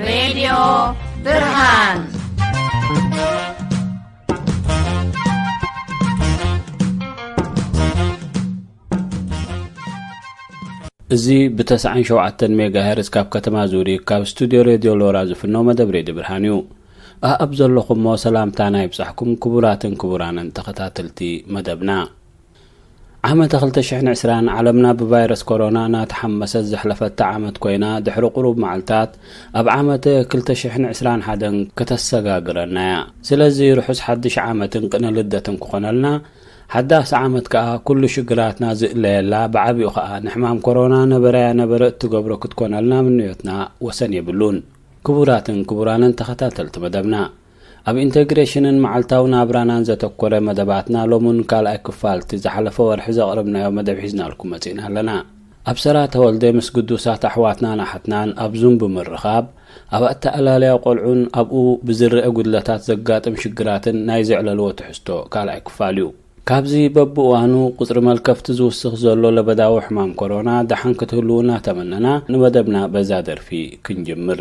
ሬድዮ ብርሃን። እዚ ብ ተስዓን ሸውዓተን ሜጋ ሄርዝ ካብ ከተማ ዙሪክ ካብ ስቱድዮ ሬድዮ ሎራ ዝፍኖ መደብ ሬድዮ ብርሃን እዩ። ኣኣብ ዘለኹሞ ሰላምታና ይብጻሕኩም ክቡራትን ክቡራንን ተኸታተልቲ መደብና። ዓመተ ክልተ ሽሕን ዕስራን ዓለምና ብቫይረስ ኮሮና እናተሓመሰት ዘሕለፈታ ዓመት ኮይና፣ ድሕሪ ቁሩብ መዓልታት ኣብ ዓመተ ክልተ ሽሕን ዕስራን ሓደን ከተሰጋግረና እያ። ስለዚ ርሑስ ሓድሽ ዓመትን ቅነ ልደትን ክኾነልና፣ ሓዳስ ዓመት ከኣ ኩሉ ሽግራትና ዝእለየላ፣ ብዓቢኡ ከኣ ንሕማም ኮሮና ነበረያ ነበረ እትገብሮ ክትኮነልና ምንዮትና ወሰን የብሉን። ክቡራትን ክቡራንን ተኸታተልቲ መደብና፣ ኣብ ኢንተግሬሽንን መዓልታዊ ናብራናን ዘተኮረ መደባትና ሎሙን ካልኣይ ክፋል እቲ ዝሓለፈ ወርሒ ዘቕረብናዮ መደብ ሒዝናልኩም መጺእና ኣለና። ኣብ ሰራ ተወልደ ምስ ግዱሳት ኣሕዋትናን ኣሓትናን ኣብ ዙም ብምርኻብ፣ ኣብ ኣተኣላለያ ቆልዑን ኣብኡ ብዝረአ ጉድለታት ዘጋጥም ሽግራትን ናይ ዘዕለልዎ ትሕዝቶ ካልኣይ ክፋል እዩ። ካብዚ በብእዋኑ ቁጽሪ መልከፍቲ ዝውስኽ ዘሎ ለበዳዊ ሕማም ኮሮና ደሓን ክትህልዉ እናተመነና፣ ንመደብና በዛ ደርፊ ክንጅምር።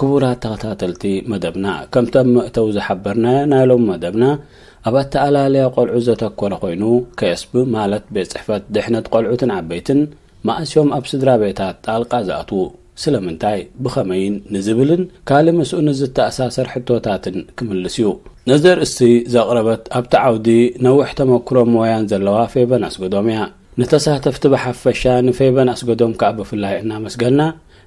ክቡራት ተኸታተልቲ መደብና፣ ከምቲ ኣብ መእተዊ ዝሓበርናዮ፣ ናይ ሎሚ መደብና ኣብ ኣተኣላልያ ቆልዑ ዘተኮረ ኮይኑ፣ ከስብ ማለት ቤት ጽሕፈት ድሕነት ቆልዑትን ዓበይትን፣ መኣስ እዮም ኣብ ስድራ ቤታት ጣልቃ ዝኣትዉ፣ ስለምንታይ፣ ብኸመይን ንዝብልን ካልእ ምስኡ ንዝተኣሳሰር ሕቶታትን ክምልስ እዩ። ነዚ ኣርእስቲ ዘቕረበት ኣብቲ ዓውዲ ነዊሕ ተመክሮ ሞያን ዘለዋ ፌበን ኣስገዶም እያ። ንተሳተፍቲ ብሓፈሻ፣ ንፌበን ኣስገዶም ከኣ ብፍላይ እናመስገና፣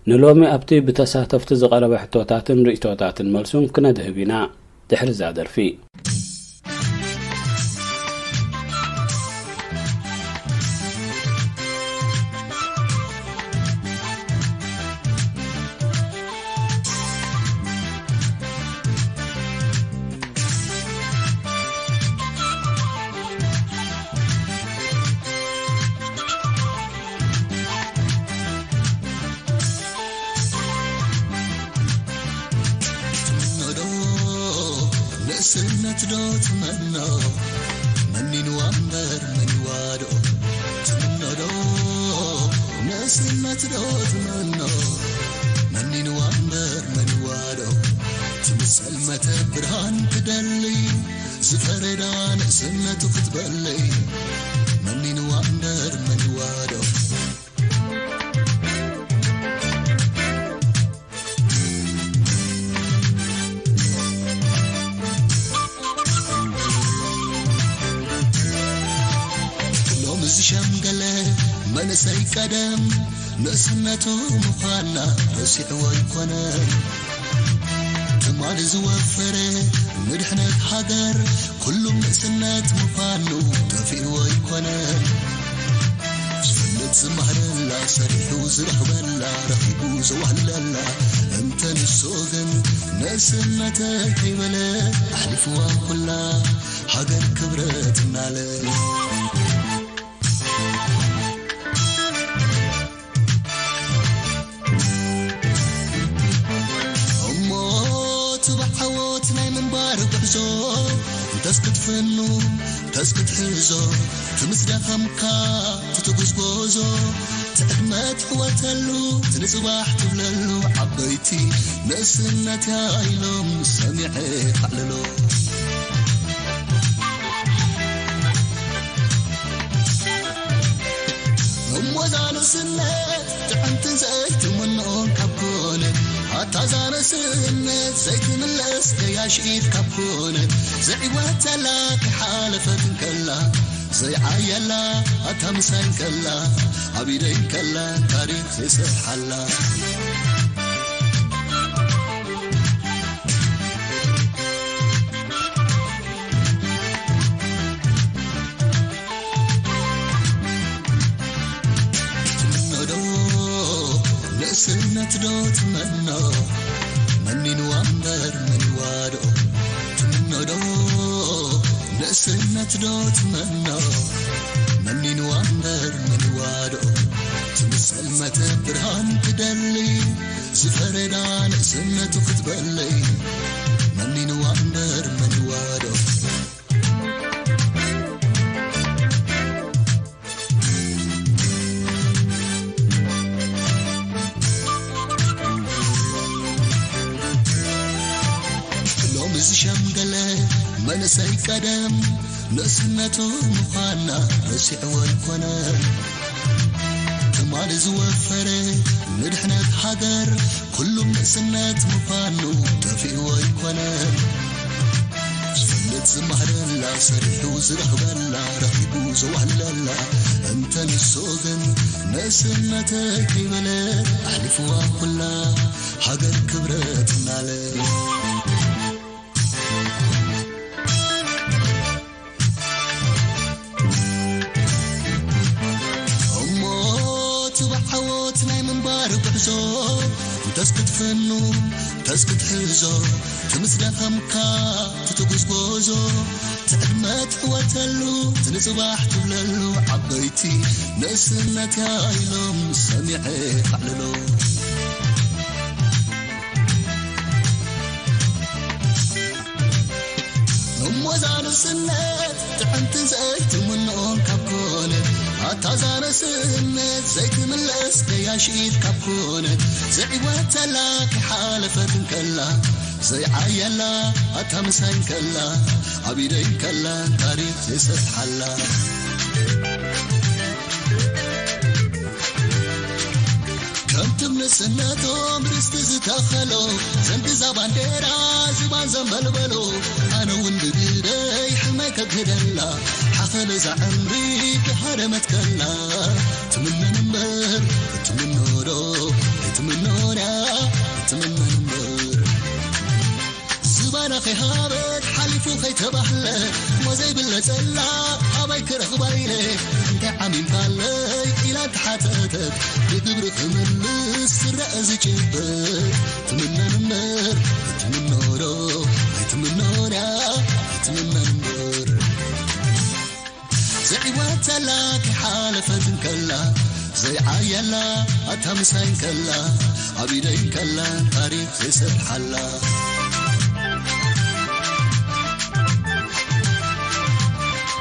ንሎሚ ኣብቲ ብተሳተፍቲ ዝቐረበ ሕቶታትን ርእይቶታትን መልሱን ክነድህብ ኢና። ድሕሪ እዛ ደርፊ። ትምኖ ዶ ንእስነት ዶ ትመኖ? መኒንዋ እምበር መን ይዋድኦ? ትምኖ ዶ ንእስነት ዶ ትመኖ? መኒንዋ እምበር መን ይዋድኦ? ትምሰል መተ ብርሃን ትደሊ፣ ዝፈረዳ ንእስነቱ ክትበሊ። መኒንዋ እምበር መን ይዋድኦ? ሎሚ ዝሸምገለ መንእሰይ ቀደም ንእስነቱ ምዃና ረሲዕዎ ኣይኮነን። ትማሊ ዝወፈረ ንድሕነት ሃገር ኩሉ ንእስነት ምዃኑ ጠፊእዎ ኣይኮነን። ዝፈልጥ ዝማህረላ፣ ሰሪሑ ዝረኽበላ፣ ረኺቡ ዘዋህልለላ፣ እንተ ንሱ ግን ንእስነተይ ከይበለ ኣሕሊፍዋ ኩላ ሃገር ክብረት እናለ። እሞ ትብዓወት ናይ ምንባር ጉዕዞ እንተስ ክትፍኑ፣ እንተስ ክትሕዞ፣ ትምስደኸምካ ትትጉዝጎዞ፣ ትዕድመ ትዕወተሉ፣ ትንጽባሕ ትብለሉ፣ ዓበይቲ ንእስነት እያ ኢሎም ሰሚዐ ካዕልሎ። እሞ እዛ ንእስነት ጥዕምትን ዘይትምንኦን ካብ ኮነ፣ ኣታ እዛ ንእስነት ዘይትምለስ ገያሽ ኢድ ካብ ኮነ፣ ዘዕወተላ ከይሓለፈት እንከላ፣ ዘይዓየላ ኣታ ምሳይ እንከላ፣ ኣብ ኢደይ እንከላ ታሪኽ ዘይሰርሓላ። ትምኖ ዶ ንእስነት ዶ ትመኖ? መኒንዋ እምበር መን ይዋድኦ? ትምኖ ዶ ንእስነት ዶ ትመኖ? መኒንዋ እምበር መን ይዋድኦ? ትምሰል መተ ብርሃን ትደሊ፣ ዝፈረዳ ንእስነቱ ክትበሊ። መኒንዋ እምበር መን ይዋድኦ? ሎሚ ዝሸምገለ መንእሰይ ቀደም ንእስነቱ ምዃና ረሲዕዎ ኣይኮነን። ትማሊ ዝወፈረ ንድሕነት ሃገር ኩሉም ንእስነት ምዃኑ ጠፊእዎ ኣይኮነን። ዝፈልጥ ዝማህረላ፣ ሰሪሑ ዝረኽበላ፣ ረኺቡ ዘዋህልለላ፣ እንተ ንሱ ግን ንእስነተይ ከይበለ ኣሕሊፍዋ ኩላ ሃገር ክብረት እናለ። እሞ እቲ ብዓወት ናይ ምንባር ጉዕዞ እንተስ ክትፍኑ፣ እንተስ ክትሕዞ፣ ትምስደኸምካ ትትጉዝጎዞ፣ ትዕድመ ትዕወተሉ፣ ትንጽባሕ ትብለሉ፣ ዓበይቲ ንእስነት እያ ኢሎም ሰሚዐ ካዕልሎ። እሞ እዛ ንእስነት ጥዕምትን ዘይትምንኦን ካብ ኮነ፣ ታዛነ ስእነት ዘይትምለስ ገያሺት ካብ ኮነት፣ ዘይዕወተላ ከይሓለፈት እንከላ፣ ዘይዓየላ ኣታ ምሳይ እንከላ፣ ኣብ ኢደይ እንከላ ታሪኽ ዘይሰፍሓላ። ከምቲ ንእስነቶም ርስቲ ዝተኸሎ፣ ዘንግዛ ባንዴራ ዝባን ዘንበልበሎ፣ ኣነ እውን ብግደይ ሕልመይ ከግህደላ፣ ሓኸለ እዛ ዕምሪ ብሃደመት ከላ፣ ትምነን እምበር ትምኖዶ፣ ኣይትምኖን እያ ትምነን እምበር። ዝባና ከይሃበት ሓሊፉ ከይተባህለ፣ እሞ ዘይብለጸላ ኣበይ ክረኽባ ኢለ፣ እንታይ ዓሚምካለይ ኢላ እንተሓተተት፣ ብግብሪ ክምልስ ዝረአ ዝጭበጥ፣ ትምነን እምበር ትምኖዶ፣ ኣይትምኖን እያ ኣይትምነን እምበር። ዘይዕወተላ ከይሓለፈት እንከላ፣ ዘይዓየላ ኣታ ምሳይ እንከላ፣ ኣብ ኢደይ እንከላ ታሪኽ ዘይሰፍሓላ።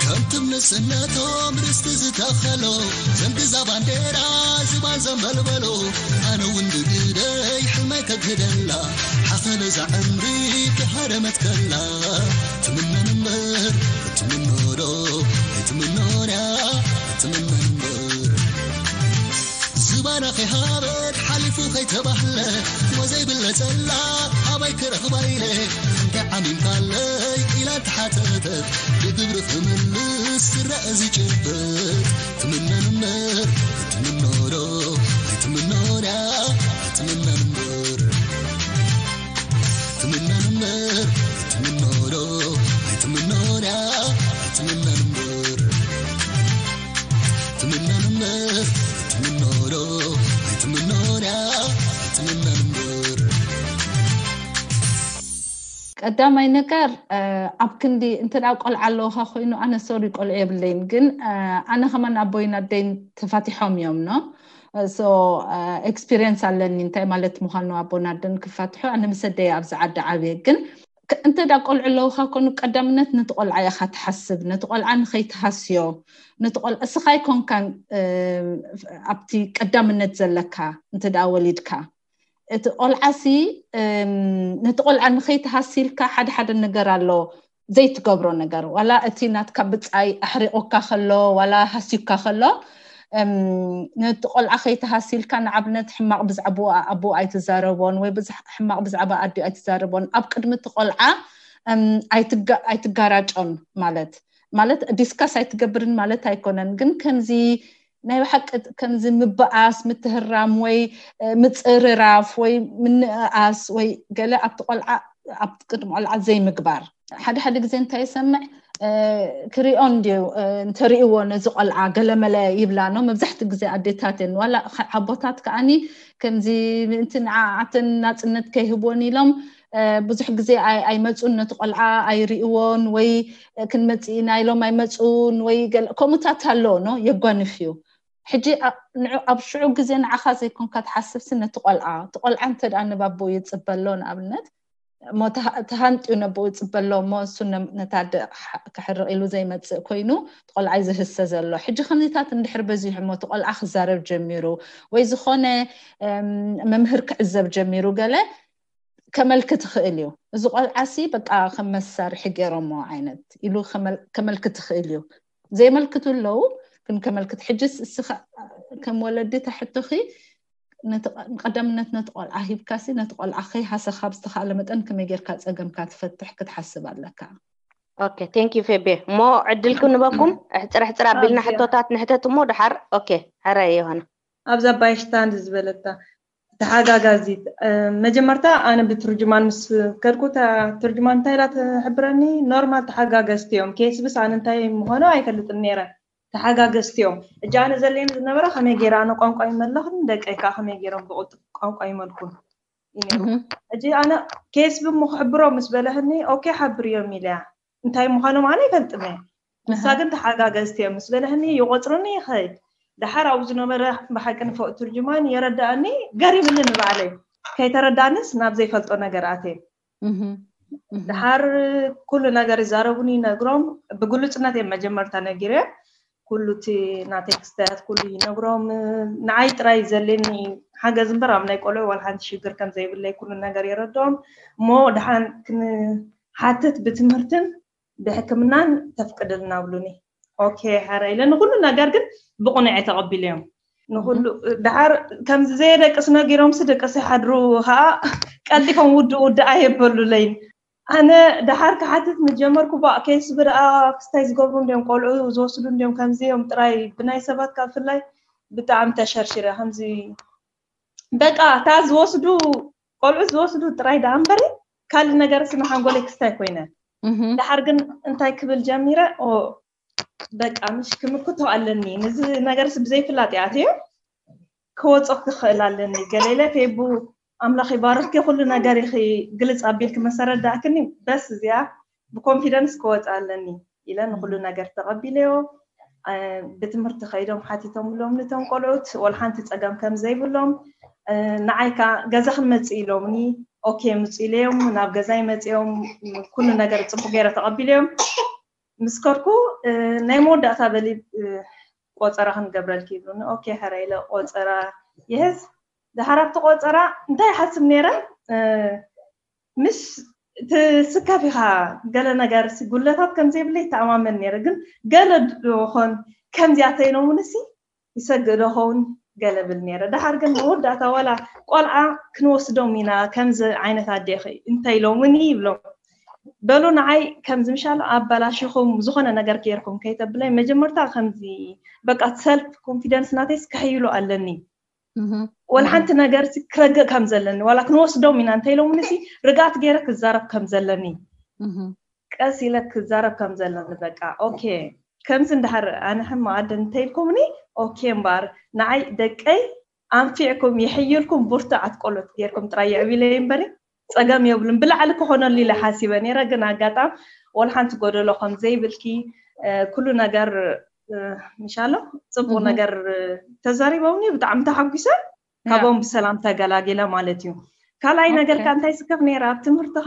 ከምቲ ንእስነቶም ርስቲ ዝተኸሎ፣ ዘንግዛ ባንዴራ ዝባን ዘንበልበሎ፣ ኣነ እውን ብግደይ ሕልመይ ከግህደላ፣ ሓኸለ እዛ ዕምሪ ተሃረመት ከላ፣ ትምነን እምበር ትምኖዶ፣ ኣይትምኖን እያ ኣይትምነን እምበር። ዝባና ከይሃበት ሓሊፉ ከይተባህለ፣ እሞ ዘይብለጸላ ኣበይ ክረኽባ ኢለ፣ እንታይ ዓሚምካለይ ኢላ እንተሓተተት፣ ብግብሪ ክምልስ ዝረአ ዝጭበጥ፣ ትምነን እምበር ትምኖዶ፣ ኣይትምኖን እያ ኣይትምነን እምበር። ትምነን እምበር ትምኖዶ፣ ኣይትምኖን እያ ኣይትምነን እምበር። ትምነን እምበር ትምኖዶ፣ ኣይትምኖን እያ ኣይትምነን እምበር። ቀዳማይ ነገር፣ እ፣ ኣብ ክንዲ እንተ ደኣ ቆልዓ ኣለውኻ ኮይኑ፣ ኣነ ሶሪ ቆልዑ የብለይን፣ ግን፣ እ፣ ኣነ ከማን ኣቦይን ኣደይን ተፋቲሖም እዮም፣ ኖ? ሶ፣ እ፣ ኤክስፒሪየንስ ኣለኒ እንታይ ማለት ምዃኑ፣ ኣቦን ኣደን ክፋትሑ። ኣነ ምስ ኣደይ ኣብዚ ዓዲ ዓብየ፣ ግን ከ-፣ እንተ ደኣ ቆልዑ ኣለውኻ ኮኑ፣ ቀዳምነት ነቲ ቆልዓ ኢኻ ትሓስብ። ነቲ ቆልዓ ንኸይትሃስዮ፣ ነቲ ቆልዓ እስኻ ኣይኮንካን፣ እ፣ ኣብቲ ቀዳምነት ዘለካ። እንተ ደኣ ወሊድካ፣ እቲ ቆልዓሲ፣ እም፣ ነቲ ቆልዓ ንኸይትሃስይልካ ሓደ ሓደ ነገር ኣሎ ዘይትገብሮ ነገር። ዋላ እቲ ናትካ ብጻይ ኣሕሪቑካ ከሎ፣ ዋላ ሃስዩካ ከሎ፣ እም፣ ነቲ ቆልዓ ከይትሃስይልካ፣ ንኣብነት ሕማቕ ብዛዕባ ኣቦኡ ኣይትዛረቦን ወይ ብዛ-፣ ሕማቕ ብዛዕባ ኣዲኡ ኣይትዛረቦን። ኣብ ቅድሚ እቲ ቆልዓ፣ እም፣ ኣይትጋ-፣ ኣይትጋራጮን ማለት፣ ማለት ዲስካስ ኣይትገብርን ማለት ኣይኮነን፣ ግን ከምዚ ናይ ብሓቂ ከምዚ ምብኣስ፣ ምትህራም ወይ፣ እ፣ ምጽርራፍ ወይ ምንእኣስ ወይ ገለ ኣብቲ ቆልዓ፣ ኣብቲ ቅድሚ ቆልዓ ዘይምግባር። ሓደ ሓደ ግዜ እንታይ ይሰምዕ፣ እ፣ ክሪኦ እንድዩ፣ እ፣ እንተሪእዎ ነዚ ቆልዓ ገለመለ ይብላ፣ ኖ? መብዛሕትኡ ግዜ ኣዴታት እየን። ዋላ ኸ-፣ ኣቦታት ከኣኒ ከምዚ ምእንቲ ንዓኣተን ናጽነት ከይህብወን ኢሎም፣ እ፣ ብዙሕ ግዜ ኣይ-፣ ኣይመጹን፣ ነቲ ቆልዓ ኣይሪእዎን ወይ፣ እ፣ ክንመጽእ ኢና ኢሎም ኣይመጹን ወይ ገለ ከምኡታት ኣሎ፣ ኖ? የጓንፍ እዩ። ሕጂ ኣ-፣ ንዑ-፣ ኣብ ሽዑ ግዜ ንዓኻ ዘይኮንካ ትሓስብሲ ነቲ ቆልዓ፣ እቲ ቆልዓ እንተ ደኣ ንባቦ ይጽበ ኣሎ ንኣብነት፣ እሞ ተሃ-፣ ተሃንጥዩ ነቦኡ ይጽበ ኣሎ እሞ እሱ ነ-፣ ነታ ኣደ ክሓ-፣ ክሕርቕ ኢሉ ዘይመጽእ ኮይኑ፣ እቲ ቆልዓ እዩ ዝህሰ ዘሎ። ሕጂ ከምዚታት እንድሕር በዚሑ እሞ እቲ ቆልዓ ክዛረብ ጀሚሩ ወይ ዝኾነ፣ እም፣ መምህር ክዕዘብ ጀሚሩ ገለ ከመልክት ይኽእል እዩ። እዚ ቆልዓሲ በቃ ከም መሳርሒ ገይሮሞ ዓይነት ኢሉ ከመል-፣ ከመልክት ይኽእል እዩ። ዘየመልክቱ ኣለዉ፣ ግን ከመልክት። ሕጅስ እስኻ ከም ወለዲ እታ ሕቶኺ ነቲ ቀ-፣ ቀዳምነት ነቲ ቆልዓ ሂብካሲ ነቲ ቆልዓ ከይሃሰኻ ብዝተኻእለ መጠን ከመይ ጌርካ ጸገምካ ትፈትሕ ክትሓስብ ኣለካ። ኦኬ፣ ቴንክ ዩ ፌቤ። እሞ ዕድል ክንበኩም፣ ሕጽር ሕጽር ኣቢልና ኣዝያ። ሕቶታት ንሕተት እሞ ድሓር። ኦኬ፣ ሕራይ ዮሃና። ኣብዛ ባይሽታንድ ዝበለታ ተሓጋጋዚት፣ እ፣ መጀመርታ ኣነ ብትርጅማን ምስ ከድኩ፣ እታ ትርጅማን እንታይ ኢላ ትሕብረኒ፣ ኖርማል ተሓጋገዝቲ እዮም። ኬስብስ ኣነ እንታይ ምዃኑ ኣይፈልጥን ነይረ። ተሓጋገዝቲ እዮም። ሕጂ ኣነ ዘድልየኒ ዝነበረ ከመይ ገይረ ኣነ ቋንቋ ይመለኽን ደቀይ ከዓ ከመይ ገይሮም ብቕልጡፍ ቋንቋ ይመልኩን እዩ ነይሩ። እህ። ሕጂ ኣነ ኬስብ እሞ ክሕብሮ ምስ በለህኒ፣ ኦኬ ሓብርዮም ኢለያ። እንታይ ምዃኖም ኣነ ኣይፈልጥን እየ። ንሳ እህ። ግን ተሓጋገዝቲ እዮም ምስ በለህኒ፣ ይቆጽሩኒ ይኸይድ። ደሓር ኣብኡ ዝነበረ ብሓቂ ንፉዕ ትርጅማን የረድኣኒ፣ ገሪምኒ ንባዕለይ። ከይተረድኣንስ ናብ ዘይፈልጦ ነገር ኣትየ። እህ። እህ። ደሓር ኩሉ ነገር ይዛረቡኒ፣ ይነግሮም። ብግሉጽነት እዮም መጀመርታ ነጊረዮም። ኩሉ እቲ ናተይ ክስታያት ኩሉ ይነግሮም። ንዓይ ጥራይ ዘሌኒ ሓገዝ እምበር ኣብ ናይ ቆልዑ ዋላ ሓንቲ ሽግር ከም ዘይብለይ ኩሉ ነገር የረድኦም። እሞ ድሓን ክንሓትት ብትምህርትን ብሕክምናን ተፍቅድልና ብሉኒ። ኦኬ ሕረ ኢለ ንኩሉ ነገር ግን ብቑንዐ ተቐቢለዮም። ንኩሉ ድሓር ከምዚ ዘየደቅስ ነጊሮምሲ ደቅሲ ሓድሩ ከዓ ቀልጢፎም ውድ ውድ ኣየበሉለይን። ኣነ ድሓር ክሓትት ምጀመርኩ ባ ኬስ ብደኣ ክስታይ ዝገብሩ እንዲዮም፣ ቆልዑ ዝወስዱ እንዲዮም፣ ከምዚ እዮም ጥራይ ብናይ ሰባት ካብ ፍላይ ብጣዕሚ ተሸርሽረ ከምዚ በቃ እታ ዝወስዱ ቆልዑ ዝወስዱ ጥራይ ደኣ እምበሪ ካልእ ነገር ስነ ሓንጎለይ ክስታይ ኮይነ። ድሓር ግን እንታይ ክብል ጀሚረ? በቃ ምሽ ክምክቶ ኣለኒ፣ ነዚ ነገርስ ብዘይፍላጥ እያ ኣትዮ ክወፆ ክኽእል ኣለኒ። ገለ ኢለ ፌቡ ኣምላኽ ይባርኪ፣ ኩሉ ነገር ኢኺ ግልፅ ኣቢልኪ መሰረት ደኣክኒ፣ በስ እዚኣ ብኮንፊደንስ ክወፅ ኣለኒ ኢለ ንኩሉ ነገር ተቐቢለዮ። ብትምህርቲ ከይዶም ሓቲቶምሎም ነቶም ቆልዑት ወላ ሓንቲ ፀገም ከም ዘይብሎም፣ ንዓይ ከዓ ገዛ ክንመፅእ ኢሎምኒ። ኦኬ ምፁ ኢለዮም፣ ናብ ገዛይ መፅኦም ኩሉ ነገር ፅቡቅ ገይረ ተቐቢለዮም። ምስ ከድኩ ናይ መወዳእታ በሊ ቆፀራ ክንገብረልኪ ይብሉኒ። ኦኬ ሕረ ኢለ ቆፀራ ይሕዝ። ድሓር ኣብቲ ቆፀራ እንታይ ይሓስብ ነይረ? ምሽ ትስከፍ ኢኻ፣ ገለ ነገር ጉለታት ከም ዘይብለይ ይተኣማመን ነይረ። ግን ገለ ኾን ከምዚኣ ተይሎምንሲ ይሰግእ ዶ ኸውን ገለ ብል ነይረ። ድሓር ግን መወዳእታ ዋላ ቆልዓ ክንወስዶም ኢና ከምዚ ዓይነት ኣዴኺ እንተይሎምኒ ይብሎም። በሉ ንዓይ ከምዚ ምሻሎ ኣባላሽኹም ዝኾነ ነገር ገይርኩም ከይተብለይ መጀመርታ ከምዚ በቃ ሰልፍ ኮንፊደንስ ናተይስ ከሕይሉ ኣለኒ። ወላ ሓንቲ ነገር ክረግእ ከም ዘለኒ ዋላ ክንወስዶም ኢና እንተኢሎምኒ ርግኣት ገይረ ክዛረብ ከም ዘለኒ ቀስ ኢለ ክዛረብ ከም ዘለኒ በቃ ኦኬ ከምዚ እንድሕር ኣነ ሕማቕ ኣደ እንተኢልኩምኒ ኦኬ እምበኣር ንዓይ ደቀይ ኣንፊዕኩም የሕይልኩም ብርቱዓት ቆልዑት ገይርኩም ጥራይ የዕብለይ እምበሪ ፀገም የብሉን። ብላዕሊ ክኾነሉ ኢለ ሓሲበ ነይረ፣ ግን ኣጋጣም ወላ ሓንቲ ጎደሎ ከም ዘይብልኪ ኩሉ ነገር ምሻሎ ፅቡቅ ነገር ተዛሪቦምኒ ብጣዕሚ ተሓጒሰ። ካብኦም ብሰላም ተገላጊለ ማለት እዩ። ካልኣይ ነገር ከ እንታይ ስከፍ ነይራ ኣብ ትምህርትኻ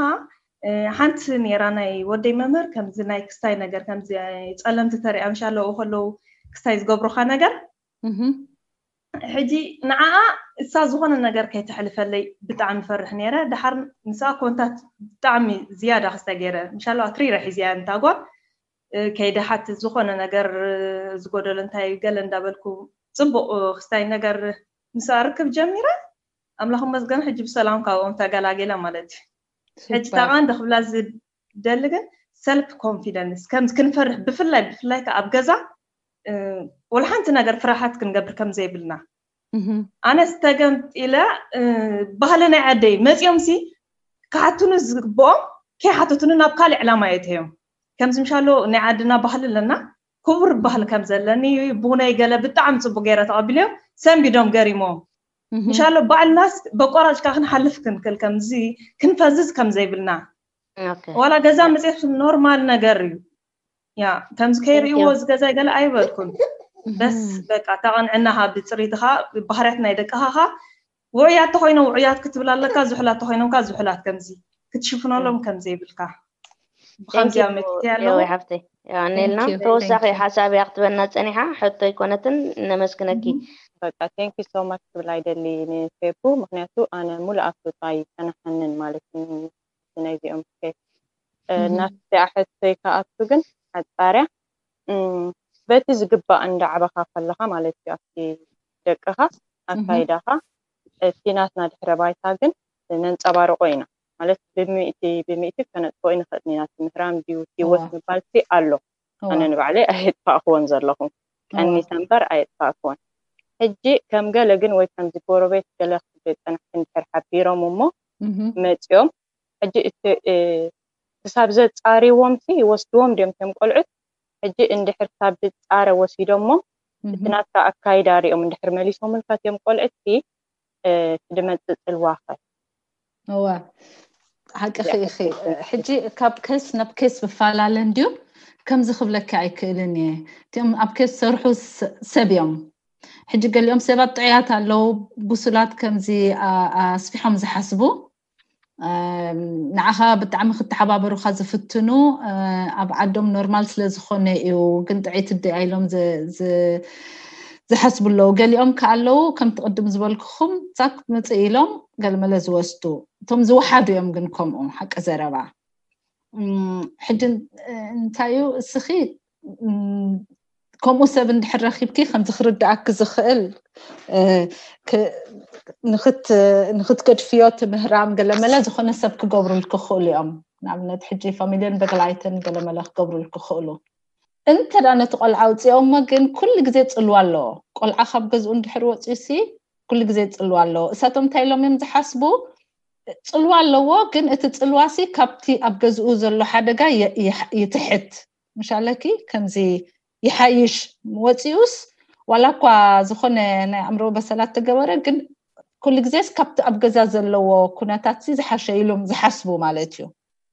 ሓንቲ ነይራ ናይ ወደይ መምህር ከምዚ ናይ ክስታይ ነገር ከምዚ ፀለምቲ ተሪኣ ምሻለዉ ከለዉ ክስታይ ዝገብሩኻ ነገር ሕጂ ንዓኣ እሳ ዝኾነ ነገር ከይተሕልፈለይ ብጣዕሚ ፈርሕ ነይረ። ድሓር ምስኣ ኮንታት ብጣዕሚ ዝያዳ ክስታይ ገይረ ምሻለዋ ክሪረ ሒዝያ እንታ ጓል ከይደ ሓትት ዝኾነ ነገር ዝጎደሎ እንታይ ገለ እንዳበልኩ ፅቡቕ ክስታይ ነገር ምስ ኣርክብ ጀሚረ ኣምላኽ መስገን ሕጂ ብሰላም ካብኦም ተገላጊለ ማለት እዩ። ሕጂ ታቃ እንደ ክብላ ዝደሊ ግን ሰልፍ ኮንፊደንስ ከም ክንፈርሕ ብፍላይ ብፍላይ ከ ኣብ ገዛ ወላ ሓንቲ ነገር ፍራሓት ክንገብር ከም ዘይብልና ኣነስ ተገምጢለ ባህሊ ናይ ዓደይ መፂኦም ሲ ክሓቱኒ ዝግብኦም ከይሓተቱኒ ናብ ካልእ ዕላማ እየ እተዮም። ከምዚ ምሻሎ ናይ ዓድና ባህሊ ኣለና ክቡር ባህሊ ከም ዘለኒ ብናይ ገለ ብጣዕሚ ፅቡቅ ገይረ ተቐቢለዮም ሰንቢዶም ገሪሞም ምሻሎ ባዕልናስ በቋራጭ ከዓ ክንሓልፍ ክንክል ከምዚ ክንፈዝዝ ከም ዘይብልና ዋላ ገዛ መፅት ኖርማል ነገር እዩ። ያ ከምዚ ከይርእይዎ እዚ ገዛ ገለ ኣይበልኩን። በስ በቃ ተቐንዕናኻ ብፅሪትኻ ባህርያት ናይ ደቅኻኻ ውዑያት ተኮይኖም ውዑያት ክትብል ኣለካ፣ ዝሑላት ተኮይኖም ካ ዝሑላት ከምዚ ክትሽፍነሎም ከም ዘይብልካ ብከምዚያ መክቲ ኣለዎ። ሓፍተይ ኔልና ተወሳኺ ሓሳብ እያ ክትበና ፀኒሓ ሕቶ ኣይኮነትን። ነመስግነኪ። በቃ thank you so much ክብል ኣይደሊ ንፌቡ፣ ምክንያቱ ኣነ ሙሉእ ኣፍልጦ ኣይፀናሓንን ማለት እዩ ናይዚኦም ናፍቲኣ ሕቶይ ከኣቱ ግን ሓፃርያ በቲ ዝግባእ እንዳዕበኻ ከለኻ ማለት እዩ ኣብቲ ደቅኻ ኣካይዳኻ እቲ ናትና ድሕረ ባይታ ግን ነንፀባርቆ ኢና ማለት ብሚእቲ ብሚእቲ ከነጥፎ ይንኽእል ኢና ትምህራም ድዩ ህይወት ምባልሲ ኣሎ ኣነ ንባዕለይ ኣየጥፋእክዎን ዘለኹ ቀኒሰ እምበር ኣየጥፋእክዎን ሕጂ ከም ገለ ግን ወይ ከምዚ ጎረቤት ገለ ክብል ፀናሕቲ እንድሕር ሓቢሮም እሞ መፂኦም ሕጂ እቲ ክሳብ ዘፃርዎም ሲ ይወስድዎም ድዮም ቶም ቆልዑት ሕጂ እንድሕር ክሳብ ዝፃረ ወሲዶሞ እቲ ናትካ ኣካይዳ ሪኦም እንድሕር መሊሶምልካ ቶም ቆልዑት ሲ እቲ ድመፅእ ፅልዋ ከ እወ ሓቅኺ ኢኺ ሕጂ ካብ ኬስ ናብ ኬስ ብፈላለ እንድዩ ከምዚ ክብለኪ ኣይክእልን እየ እቲኦም ኣብ ኬስ ዝሰርሑ ሰብ እዮም ሕጂ ገሊኦም ሰባት ጥዑያት ኣለዉ ብሱላት ከምዚ ኣስፊሖም ዝሓስቡ ንዓኻ ብጣዕሚ ክተሓባበሩካ ዝፍትኑ ኣብ ዓዶም ኖርማል ስለዝኾነ እዩ፣ ግን ጥዕይቲ ድኣ ኢሎም ዝሓስቡ ኣለዉ። ገሊኦም ከ ኣለዉ ከምቲ ቅድም ዝበልኩኹም ዛክ ምፅእ ኢሎም ገለመለ ዝወስዱ፣ እቶም ዝወሓዱ እዮም። ግን ከምኡ ሓቂ ዘረባ ሕጂ እንታይ እዩ እስኺ ከምኡ ሰብ እንድሕር ረኺብኪ ከምዚ ክርድኣኪ ዝኽእል ንክትገድፍዮ ትምህራም ገለመለ ዝኾነ ሰብ ክገብሩልኪ ክኽእሉ እዮም። ንኣብነት ሕጂ ፋሚልዮን በግላይትን ገለመለ ክገብሩልኪ ክኽእሉ። እንተ ዳ ነቲ ቆልዓ ኣውፅኦሞ ግን ኩሉ ግዜ ፅልዋ ኣለዎ። ቆልዓ ካብ ገዝኡ እንድሕር ወፅዩ ሲ ኩሉ ግዜ ፅልዋ ኣለዎ። እሳቶም እንታይ ኢሎም እዮም ዝሓስቡ? ፅልዋ ኣለዎ፣ ግን እቲ ፅልዋ ሲ ካብቲ ኣብ ገዝኡ ዘሎ ሓደጋ ይትሕት። ምሻለኪ ከምዚ ይሓይሽ። ወፂኡስ ዋላ እኳ ዝኾነ ናይ ኣእምሮ በሰላት ተገበረ፣ ግን ኩሉ ግዜስ ካብቲ ኣብ ገዛ ዘለዎ ኩነታት ሲ ዝሓሸ ኢሎም ዝሓስቡ ማለት እዩ።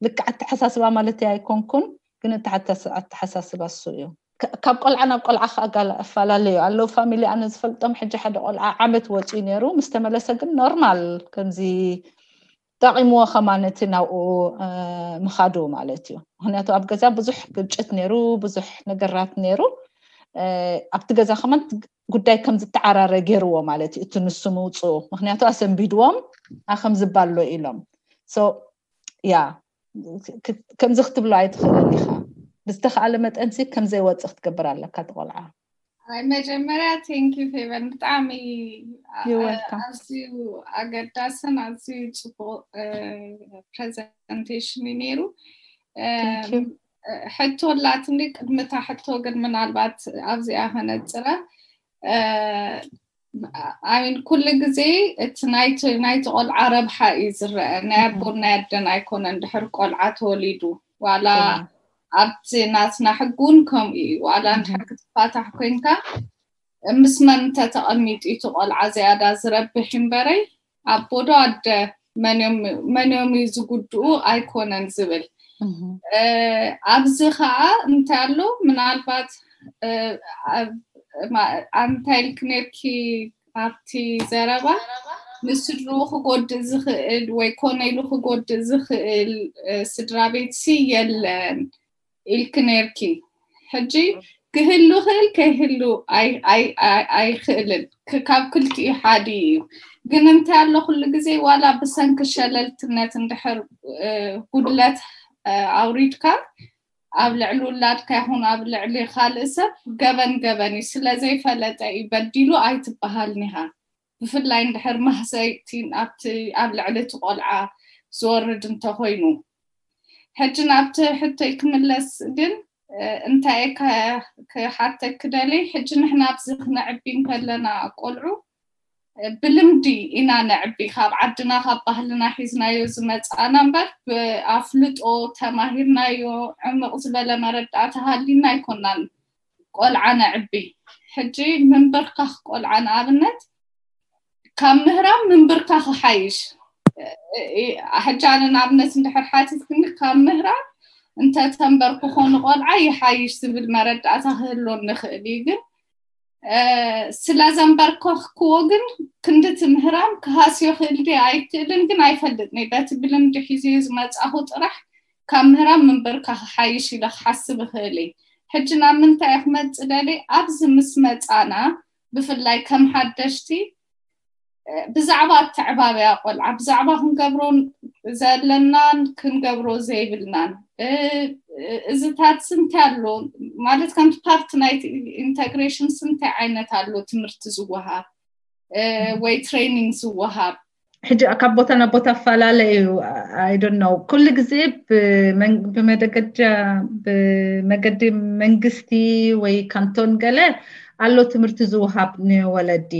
ልክዕ ኣተሓሳስባ ማለት ኣይኮንኩን፣ ግን እቲ ኣተሓሳስባ እሱ እዩ። ካብ ቆልዓ ናብ ቆልዓ ከኣጋል ኣፈላለዩ ኣለዉ። ፋሚሊ ኣነ ዝፈልጦም ሕጂ ሓደ ቆልዓ ዓመት ወፂኡ ነይሩ፣ ምስ ተመለሰ ግን ኖርማል ከምዚ ጠቒምዎ ከማን እቲ ናብኡ ምኻዱ ማለት እዩ። ምክንያቱ ኣብ ገዛ ብዙሕ ግጭት ነይሩ፣ ብዙሕ ነገራት ነይሩ። ኣብቲ ገዛ ከማን ጉዳይ ከም ዝተዓራረ ገይርዎ ማለት እዩ። እቲ ንሱ ምውፅኡ ምክንያቱ ኣሰንቢድዎም ኣከም ዝባሎ ኢሎም። ያ ከምዚ ክትብሎ ኣይትኽእልን ኢኻ። ብዝተኽኣለ መጠንሲ ከምዘይወፅእ ክትገብር ኣለካ እቲ ቆልዓ። ኣይ መጀመርያ ቴንኪ ፌቨን፣ ብጣዕሚ ኣዝዩ ኣገዳስን ኣዝዩ ፅቡቅ ፕሬዘንቴሽን እዩ ነይሩ። ሕቶ ላትኒ ቅድምታ ሕቶ ግን ምናልባት ኣብዚኣ ከነፅረ። ኣሚን ኩሉ ግዜ እቲ ናይቲ ናይቲ ቆልዓ ረብሓ እዩ ዝረአ፣ ናይ ኣቦን ናይ ኣደን ኣይኮነን። ድሕር ቆልዓ ተወሊዱ ዋላ ኣብቲ ናትና ሕጉን ከምኡ እዩ። ዋላ እንድሕር ክትፋታሕ ኮንካ ምስ መን እንተተቐሚጡ እቲ ቆልዓ ዝያዳ ዝረብሕ እምበረይ ኣቦ ዶ ኣደ መን እዮም እዩ ዝጉድኡ ኣይኮነን ዝብል። ኣብዚ ከዓ እንታይ ኣሎ ምናልባት እንታይ ኢልክ ነርኪ ኣብቲ ዘረባ ንስድርኡ ክጎድእ ዝኽእል ወይ ኮነ ኢሉ ክጎድእ ዝኽእል ስድራ ቤትሲ የለን ኢልክ ነርኪ። ሕጂ ክህሉ ክእል ከይህሉ ኣይክእልን፣ ካብ ክልቲኡ ሓዲ እዩ። ግን እንታይ ኣሎ ኩሉ ግዜ ዋላ ብሰንኪ ሸለልትነት እንድሕር ጉድለት ኣውሪድካ ኣብ ልዕሊ ውላድካ ይኹን ኣብ ልዕሊ ካልእ ሰብ ገበን ገበን እዩ። ስለዘይፈለጠ እዩ በዲሉ ኣይትበሃልን ኢኻ። ብፍላይ እንድሕር ማህሰይቲ ኣብቲ ኣብ ልዕሊ እቲ ቆልዓ ዝወርድ እንተኮይኑ። ሕጂ ናብቲ ሕቶይ ክምለስ ግን እንታይ ክሓተክ ደልየ፣ ሕጂ ንሕና ኣብዚ ክነዕቢ እንከለና ቆልዑ ብልምዲ ኢና ነዕቢ፣ ካብ ዓድና ካብ ባህልና ሒዝናዮ ዝመፃና እምበር ብኣፍልጦ ተማሂርናዮ ዕምቕ ዝበለ መረዳእታ ሃሊና ኣይኮናን ቆልዓ ነዕቢ። ሕጂ ምንብርካኽ ቆልዓ ንኣብነት ካብ ምህራም ምንብርካኽ ይሓይሽ። ሕጂ ኣነ ንኣብነት እንድሕር ሓቲትክኒ ካብ ምህራም እንተተንበርክኾ ንቆልዓ ይሓይሽ ዝብል መረዳእታ ክህልዎ ንኽእል እዩ። ግን ስለ ዘንበርከኽክዎ ግን ክንዲ እቲ ምህራም ክሃስዮ ክእል ድየ ኣይክእልን ግን ኣይፈልጥን እየ። በቲ ብልምዲ ሒዝዮ ዝመፃኹ ጥራሕ ካብ ምህራም ምንብርካኽ ይሓይሽ ኢለ ክሓስብ እኽእል እየ። ሕጂ ናብ ምንታይ እየ ክመፅእ ደልየ? ኣብዚ ምስ መፃና ብፍላይ ከም ሓደሽቲ ብዛዕባ ኣተዕባብያ ቆልዓ ብዛዕባ ክንገብሮ ዘለናን ክንገብሮ ዘይብልናን እዚታት ስንታይ ኣሎ ማለት ከምቲ ፓርት ናይ ኢንተግሬሽን ስንታይ ዓይነት ኣሎ ትምህርቲ ዝወሃብ ወይ ትሬኒንግ ዝወሃብ? ሕጂ ካብ ቦታ ናብ ቦታ ኣፈላለ እዩ። I don't know ኩሉ ግዜ ብመደገጃ ብመገዲ መንግስቲ ወይ ካንቶን ገለ ኣሎ ትምህርቲ ዝወሃብ ንወለዲ።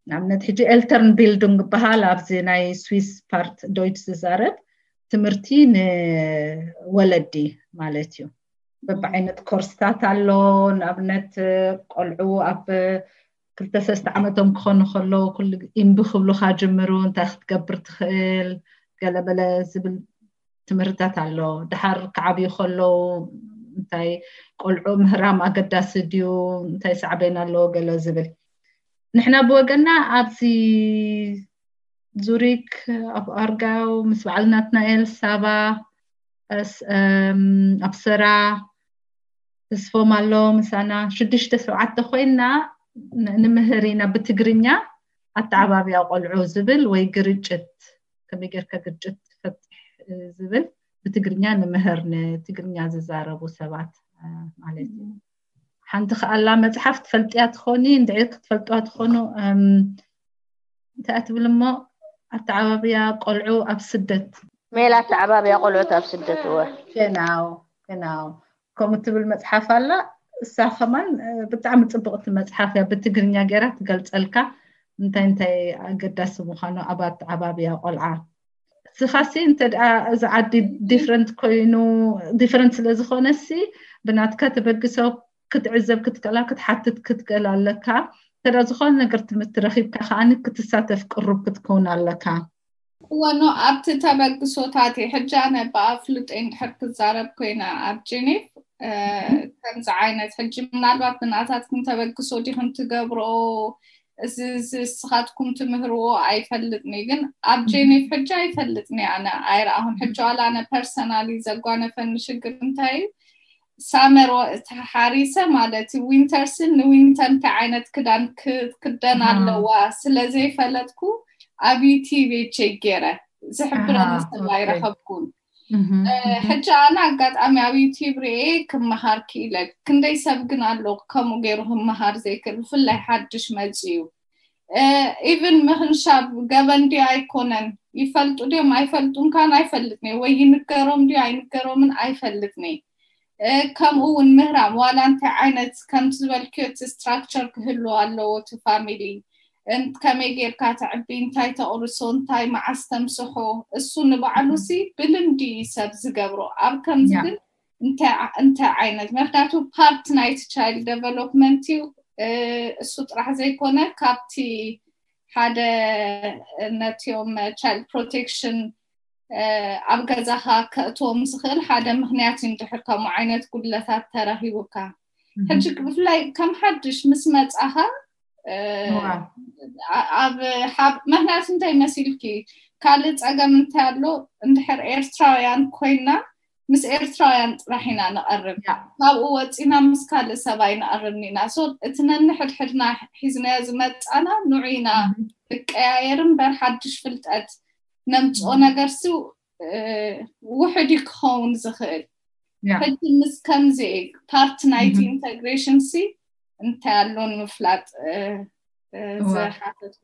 ንኣብነት ሕጂ ኤልተርን ቢልዱንግ ይበሃል ኣብዚ ናይ ስዊስ ፓርት ዶይች ዝዛረብ ትምህርቲ ንወለዲ ማለት እዩ። በብዓይነት ኮርስታት ኣሎ። ንኣብነት ቆልዑ ኣብ ክልተ ሰለስተ ዓመቶም ክኾኑ ከለዉ ኩሉ ኢምቢ ክብሉኻ ጅምሩ፣ እንታይ ክትገብር ትኽእል ገለበለ ዝብል ትምህርታት ኣሎ። ድሓር ክዓብዩ ከለዉ እንታይ ቆልዑ ምህራም ኣገዳሲ ድዩ፣ እንታይ ሳዕቤን ኣለዎ ገለ ዝብል። ንሕና ብወገና ኣብዚ ዙሪክ፣ ኣብ ኣርጋው፣ ምስ በዓል ናትናኤል፣ ሳባ፣ ኣፕሰራ፣ ተስፎም ኣሎ ምሳና። ሽዱሽተ ሰብዓተ ኮይና ንምህር ኢና ብትግርኛ። ኣተዓባብያ ቆልዑ ዝብል ወይ ግርጭት፣ ከመይ ጌርካ ግርጭት ትፈትሕ ዝብል ብትግርኛ ንምህር፣ ንትግርኛ ዝዛረቡ ሰባት ማለት እዩ። ሓንቲ ከኣላ መፅሓፍ ትፈልጥያ ትኾኒ እንድዒ ክትፈልጥዋ ትኾኑ እንታይ ትብል እሞ ኣተዓባብያ ቆልዑ ኣብ ስደት። ሜላ ኣተዓባብያ ቆልዑት ኣብ ስደት። እወ። ገናው ገናው ከምኡ ትብል መፅሓፍ ኣላ። እሳ ከማን ብጣዕሚ ፅብቕቲ መፅሓፍ እያ። ብትግርኛ ገይራ ትገልፀልካ እንታይ እንታይ ኣገዳሲ ምዃኑ ኣብ ኣተዓባብያ ቆልዓ። ስኻሲ እንተ ደኣ እዚ ዓዲ ዲፍረንት ኮይኑ፣ ዲፍረንት ስለ ዝኾነሲ ብናትካ ተበግሶ ክትዕዘብ ክትክእላ ክትሓትት ክትክእል ኣለካ። እንተ ደኣ ዝኾነ ነገር ትምህርቲ ረኺብካ ከዓኒ ክትሳተፍ ቅሩብ ክትከውን ኣለካ። እወ ኖ ኣብቲ ተበግሶታት እየ ሕጂ ኣነ ብኣፍልጦ እንድሕር ክዛረብ ኮይና ኣብ ጀኔቭ ከምዚ ዓይነት ሕጂ ምናልባት ብናታትኩም ተበግሶ ዲኹም ትገብርኦ እዚ ንስኻትኩም ትምህርዎ ኣይፈልጥኒ ግን ኣብ ጀኔቭ ሕጂ ኣይፈልጥኒ ኣነ ኣይረኣኹን ሕጂ ዋላ ኣነ ፐርሰናሊ ዘጓነፈኒ ሽግር እንታይ እዩ ሳመር ተሓሪሰ ማለት ዊንተርስን ንዊንተር እንታይ ዓይነት ክዳን ክክደን ኣለዋ ስለ ዘይፈለጥኩ ኣብ ዩቲብ ቼክ ገይረ ዝሕብረኒ ሰብ ኣይረኸብኩን ሕጂ ኣነ ኣጋጣሚ ኣብ ዩቲብ ርኤ ክመሃር ክኢለ ክንደይ ሰብ ግን ኣሎ ከምኡ ገይሩ ክመሃር ዘይክእል ብፍላይ ሓድሽ መፅኡ ኢቭን ምኽንሻብ ገበን ድዩ ኣይኮነን ይፈልጡ ድዮም ኣይፈልጡን ካን ኣይፈልጥን ወይ ይንገሮም ድዩ ኣይንገሮምን ኣይፈልጥን ከምኡ እውን ምህራም ዋላ እንታይ ዓይነት ከምቲ ዝበልክዮ እቲ ስትራክቸር ክህሉ ኣለዎ እቲ ፋሚሊ ከመይ ጌርካ ተዕቢ እንታይ ተቕርሶ እንታይ መዓስ ተምስሖ እሱ ንባዕሉ ሲ ብልምዲ እዩ ሰብ ዝገብሮ ኣብ ከምዚ ግን እንታይ ዓይነት ምክንያቱ ፓርት ናይቲ ቻይልድ ዴቨሎፕመንት እዩ እሱ ጥራሕ ዘይኮነ ካብቲ ሓደ ነቲኦም ቻይልድ ፕሮቴክሽን ኣብ ገዛኻ ከእትዎም ዝኽእል ሓደ ምክንያት እዩ እንድሕር ከምኡ ዓይነት ጉድለታት ተረኺቡካ ሕጂ ብፍላይ ከም ሓድሽ ምስ መፃኻ ኣብ ምክንያቱ እንታይ መሲልኪ ካልእ ፀገም እንታይ ኣሎ እንድሕር ኤርትራውያን ኮይና ምስ ኤርትራውያን ጥራሕ ኢና ንቐርብ ካብኡ ወፂና ምስ ካልእ ሰብ ኣይንቐርብን ኢና ሶ እቲ ነንሕድሕድና ሒዝናዮ ዝመፃና ንዑ ኢና ንቀያየር እምበር ሓድሽ ፍልጠት ነምፅኦ ነገር ሲ ውሕድ እዩ ክኸውን ዝኽእል ሕጂ ምስ ከምዚ ፓርት ናይቲ ኢንተግሬሽን ሲ እንታይ ኣሎ ንምፍላጥ ዝሓተትኩ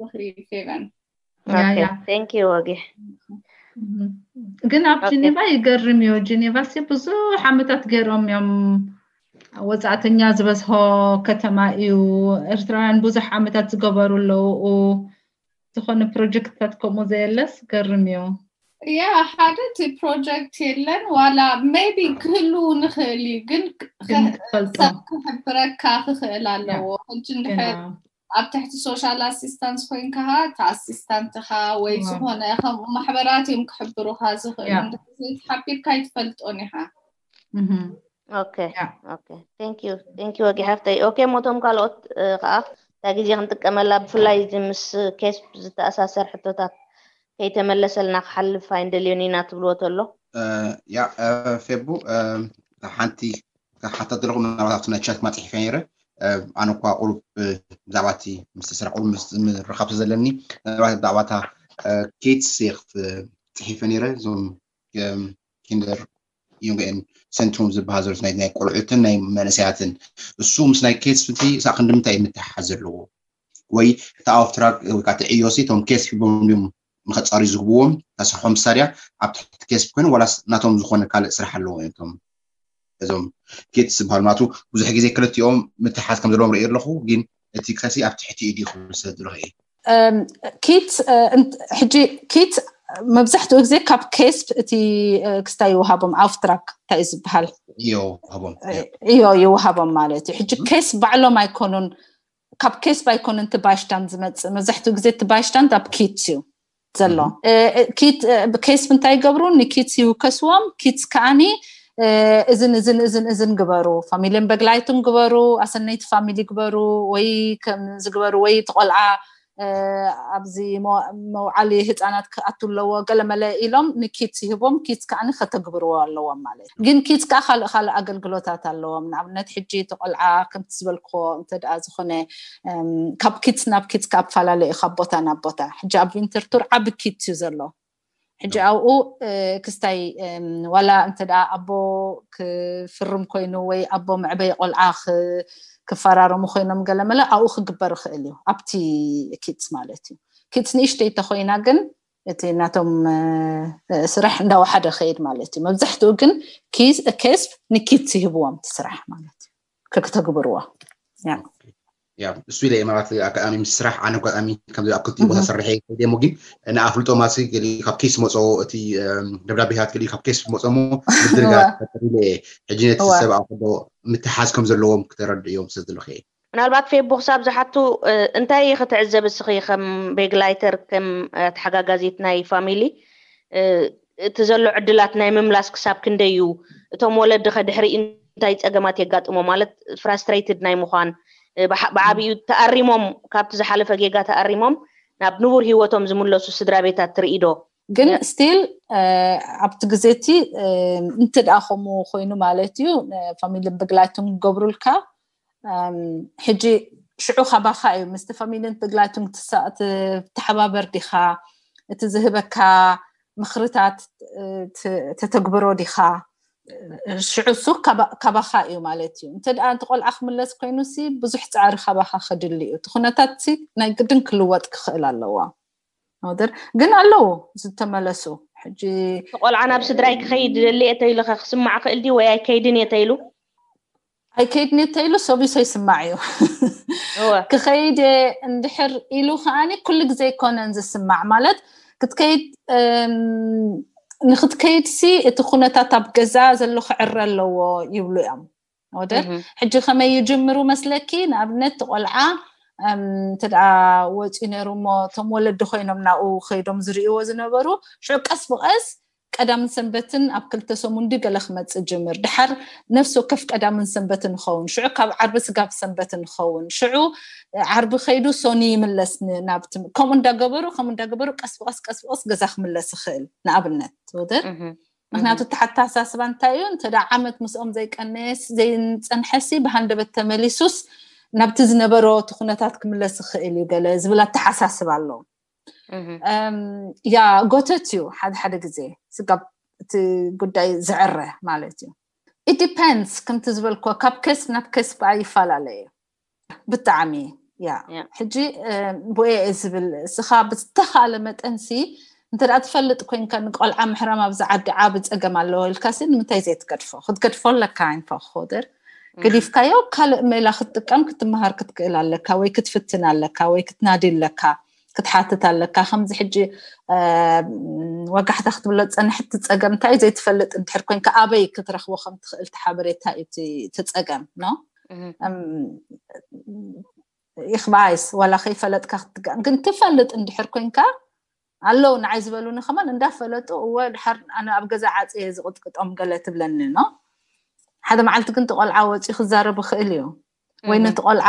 ፌቨን ቴንክ ዩ ወጊሕ ግን ኣብ ጀኔቫ ይገርም እዩ ጀኔቫ ሲ ብዙሕ ዓመታት ገይሮም እዮም ወፃእተኛ ዝበዝሖ ከተማ እዩ ኤርትራውያን ብዙሕ ዓመታት ዝገበሩ ኣለዉ ዝኾነ ፕሮጀክትታት ከምኡ ዘየለስ ገርም እዩ ያ ሓደ እቲ ፕሮጀክት የለን ዋላ maybe ክህልው ንኽእል እዩ ግን ሰብ ክሕብረካ ክኽእል ኣለዎ ሕጂ እንድሕር ኣብ ትሕቲ social assistance ኮይንካ እቲ ኣሲስታንትኻ ወይ ዝኾነ ከምኡ ማሕበራት እዮም ክሕብሩኻ ዝኽእል እንድሕር ዘይተሓቢርካ ኣይትፈልጦን ኢኻ ኦኬ ኦኬ thank you thank you ወጊ ሓፍተይ ኦኬ ሞቶም ካልኦት ከዓ እታ ግዜ ክንጥቀመላ ብፍላይ እዚ ምስ ኬስፕ ዝተኣሳሰር ሕቶታት ከይተመለሰልና ክሓልፍ ኣይንደልዮን ኢና ትብልዎ ተሎ ያ ፌቡ ሓንቲ ሓታት ዘለኹ ምናልባት ኣብቲ ናይ ቻት ማፅሒፈ ነይረ ኣነ እኳ ቁሩብ ብዛዕባ እቲ ምስ ስራሕ ቁሩብ ምርኻብ ዘለኒ ምናልባት ብዛዕባ እታ ኬትስ ጽሒፈ ነይረ እዞም ኪንደር ዩንግን ሰንትሩም ዝበሃል ዘሎ ናይ ናይ ቆልዑትን ናይ መንእሰያትን እሱ ምስ ናይ ኬትስ እቲ ሳዕ ክንዲ ምንታይ ምትሓሓዝ ዘለዎ ወይ እቲ ኣውፍትራግ ወይ ከዓ ዕዮሲ እቶም ኬስ ሒቦም ድዮም ንኸፃሪ ዝግብዎም እታ ስርሖም ሳድያ ኣብ ትሕቲ ኬስፕ ኮይኑ ዋላስ ናቶም ዝኾነ ካልእ ስራሕ ኣለዎ እዮም እቶም እዞም ኬትስ ዝበሃሉ ናቱ ብዙሕ ግዜ ክልቲኦም ምትሓዝ ከም ዘለዎም ርኢ ኣለኹ ግን እቲ ክሳሲ ኣብ ትሕቲ ኢዲ ክብል ስለ ዝረኽየ ኪት ሕጂ ኪት መብዛሕትኡ ግዜ ካብ ኬስፕ እቲ ክስታይ ይወሃቦም ኣውፍትራክ እንታይ እዩ ዝበሃል ይወሃቦም እዮ ይወሃቦም ማለት እዩ ሕጂ ኬስ ባዕሎም ኣይኮኑን ካብ ኬስፕ ኣይኮኑን እቲ ባይሽታንድ ዝመፅእ መብዛሕትኡ ግዜ እቲ ባይሽታንድ ኣብ ኪት እዩ ዘሎ ኪት ኬስፕ እንታይ ይገብሩ ንኪት ይውከስዎም ኪት ከዓኒ እዝን እዝን እዝን እዝን ግበሩ ፋሚሊን በግላይቱን ግበሩ ኣሰነይቲ ፋሚሊ ግበሩ ወይ ከም ዝግበሩ ወይ ትቆልዓ ኣብዚ መውዓሊ ህፃናት ክኣቱ ኣለዎ ገለመለ ኢሎም ንኪትስ ይህቦም። ኪትስ ከዓኒ ከተግብርዎ ኣለዎም ማለት እዩ። ግን ኪትስ ከዓ ካልእ ካልእ ኣገልግሎታት ኣለዎም። ንኣብነት ሕጂ እቲ ቆልዓ ከምቲ ዝበልክዎ እንተ ደኣ ዝኾነ ካብ ኪትስ ናብ ኪትስ ካብ ፈላለዩ ካብ ቦታ ናብ ቦታ። ሕጂ ኣብ ቪንተር ቱር ዓቢ ኪትስ እዩ ዘሎ። ሕጂ ኣብኡ ክስታይ ዋላ እንተ ደኣ ኣቦ ክፍርም ኮይኑ ወይ ኣቦ መዕበይ ቆልዓ ክፈራረሙ ኮይኖም ገለመለ ኣብኡ ክግበር ይኽእል እዩ። ኣብቲ ኪትስ ማለት እዩ። ኪትስ ንእሽተይ ተኮይና ግን እቲ ናቶም ስራሕ እንዳወሓደ ከይድ ማለት እዩ። መብዛሕትኡ ግን ኬስፕ ንኪትስ ይህብዎም እቲ ስራሕ ማለት እዩ። ክክተግብርዎ ያ እሱ ኢለ ማለት ኣጋጣሚ ምስ ስራሕ ኣነ ኣጋጣሚ ከምዚ ኣብ ክልቲኡ ቦታ ሰርሐ ከይደ እሞ ግን ንኣፍልጦ ማለት ገሊ ካብ ኬስ መጾ እቲ ደብዳቤታት ገሊ ካብ ኬስ መጾ እሞ ምድርጋር ፈጠር ኢለ ሕጂ ነቲ ሰብ ኣብ ከሎ ምትሓዝ ከም ዘለዎም ክተረድእዮም ስለ ዘለኹ እየ። ምናልባት ፌቡ ክሳብ ዝሓቱ እንታይ ክትዕዘብ እስኺ ከም ቤግላይተር ከም ተሓጋጋዚት ናይ ፋሚሊ እቲ ዘሎ ዕድላት ናይ ምምላስ ክሳብ ክንደይ እዩ? እቶም ወለዲ ከ ድሕሪ እንታይ ፀገማት የጋጥሞ ማለት ፍራስትሬትድ ናይ ምዃን ብዓብኡ ተኣሪሞም ካብቲ ዝሓለፈ ጌጋ ተኣሪሞም ናብ ንቡር ህይወቶም ዝምለሱ ስድራ ቤታት ትርኢ ዶ? ግን ስቲል ኣብቲ ግዜ እቲ እንተ ደኣ ከምኡ ኮይኑ ማለት እዩ ፋሚሊ ብግላይቱም ክገብሩልካ ሕጂ ሽዑ ካባኻ እዩ ምስቲ ፋሚልን ብግላይቱም ትተሓባበር ዲኻ? እቲ ዝህበካ ምኽርታት ተተግብሮ ዲኻ? ሽዑ እሱ ካባኻ እዩ ማለት እዩ። እንተ ደኣ እቲ ቆልዓ ክምለስ ኮይኑ ሲ ብዙሕ ፃዕሪ ካባኻ ከድሊ እዩ። እቲ ኩነታት ሲ ናይ ግድን ክልወጥ ክኽእል ኣለዎ። ወደር ግን ኣለዉ ዝተመለሱ። ሕጂ ቆልዓ ናብ ስድራይ ክኸይድ ደሊ እየ ተይሉ ክስማዕ ክእል ድዩ ወይ ኣይከይድን እየ ተይሉ? ኣይከይድን እየ ተይሉ ሰቢሶ ይስማዕ እዩ። ክኸይድ እየ እንድሕር ኢሉ ከዓኒ ኩሉ ግዜ ኣይኮነን ዝስማዕ ማለት ክትከይድ ንክትከይድ ሲ እቲ ኩነታት ኣብ ገዛ ዘሎ ክዕረ ኣለዎ ይብሉ እዮም። ወደር ሕጂ ከመይ ይጅምሩ መስለኪ? ንኣብነት ቆልዓ እንተ ደኣ ወፂኡ ነይሩ እሞ እቶም ወለዲ ኮይኖም ናብኡ ከይዶም ዝርእይዎ ዝነበሩ ሽዑ ቀስ ብቀስ ቀዳምን ሰንበትን ኣብ ክልተ ሰሙን ድዩ ገለ ክመፅእ ጅምር። ድሓር ነፍሲ ወከፍ ቀዳምን ሰንበትን ይኸውን። ሽዑ ካብ ዓርቢ ስጋብ ሰንበት ንኸውን። ሽዑ ዓርቢ ከይዱ ሶኒ ይምለስ ናብ ትምህርቲ። ከምኡ እንዳገበሩ ከምኡ እንዳገበሩ ቀስ ብቀስ ቀስ ብቀስ ገዛ ክምለስ ይኽእል። ንኣብነት ወደር ምክንያቱ እቲ ሓተሓሳስባ እንታይ እዩ? እንተ ደኣ ዓመት ምስኦም ዘይቀነየስ ዘይጸንሐሲ ብሃንደበት ተመሊሱስ ናብቲ ዝነበሮ እቲ ኩነታት ክምለስ ይኽእል እዩ ገለ ዝብል ኣተሓሳስባ ኣለዎም። ያ ጎተት እዩ ሓደ ሓደ ግዜ ስጋብ እቲ ጉዳይ ዝዕረ ማለት እዩ። ኢት ዲፐንድስ ከምቲ ዝበልኮ ካብ ኬስፕ ናብ ኬስፕ ይፈላለ እዩ። ብጣዕሚ ያ ሕጂ ብኡ እየ ዝብል እስኻ ብዝተኻለ መጠንሲ እንተ ደኣ ትፈልጥ ኮንካ ንቆልዓ ምሕራም ኣብዚ ዓዲ ዓቢ ጸገም ኣለዎ ኢልካሲ ንምንታይ ዘይትገድፎ? ክትገድፎ ኣለካ ኢንፋክት ሆደር ገዲፍካዮ ካልእ ሜላ ክትጥቀም ክትመሃር ክትክእል ኣለካ ወይ ክትፍትን ኣለካ ወይ ክትናዲ ኣለካ ክትሓትት ኣለካ። ከምዚ ሕጂ ወጋሕታ ክትብሎ ዝጸንሐት ጸገም እንታይ ዘይትፈልጥ እንድሕር ኮንካ ኣበይ ክትረኽቦ ከም ትኽእል ሓበሬታ እዩ እቲ ጸገም ነው። ይኽባይስ ዋላ ከይፈለጥካ ክትጥቀም ግን ትፈልጥ እንድሕር ኮንካ ኣለዉ ንዓይ ዝበሉኒ ከማን እንዳፈለጡ እወ ድሓር ኣነ ኣብ ገዛ ዓፅየ ዝቕጥቅጦም ገለ ትብለኒ ነው። ሓደ መዓልቲ ግን ቆልዓ ወፂኡ ክዛረብ ይኽእል እዩ ወይ ነቲ ቆልዓ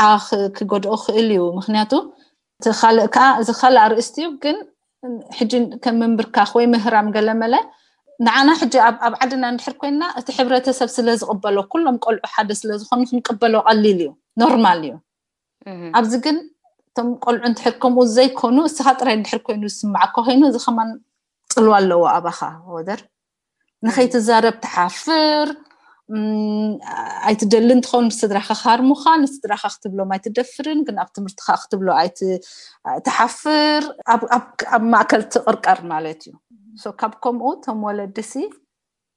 ክጎድኦ ክእል እዩ። ምክንያቱ እቲ ካልእ ከዓ እዚ ካልእ ኣርእስቲ እዩ። ግን ሕጂ ከም ምንብርካኽ ወይ ምህራም ገለመለ ንዓና ሕጂ ኣብ ዓድና እንድሕር ኮይንና እቲ ሕብረተሰብ ስለ ዝቕበሎ ኩሎም ቆልዑ ሓደ ስለ ዝኾኑ ክንቅበሎ ቀሊል እዩ፣ ኖርማል እዩ። ኣብዚ ግን እቶም ቆልዑ እንድሕር ከምኡ ዘይኮኑ እስኻ ጥራይ እንድሕር ኮይኑ ዝስማዓካ ኮይኑ እዚ ከማን ፅልዋ ኣለዎ ኣባኻ ወደር ንኸይትዛረብ ትሓፍር። ኣይትደሊ እንትኸውን ንስድራኻ ክሃርሙኻ ንስድራኻ ክትብሎም ኣይትደፍርን ግን ኣብ ትምህርትኻ ክትብሎ ኣይትሓፍር። ኣብ ማእከል ትቕርቀር ማለት እዩ። ካብ ከምኡ እቶም ወለድሲ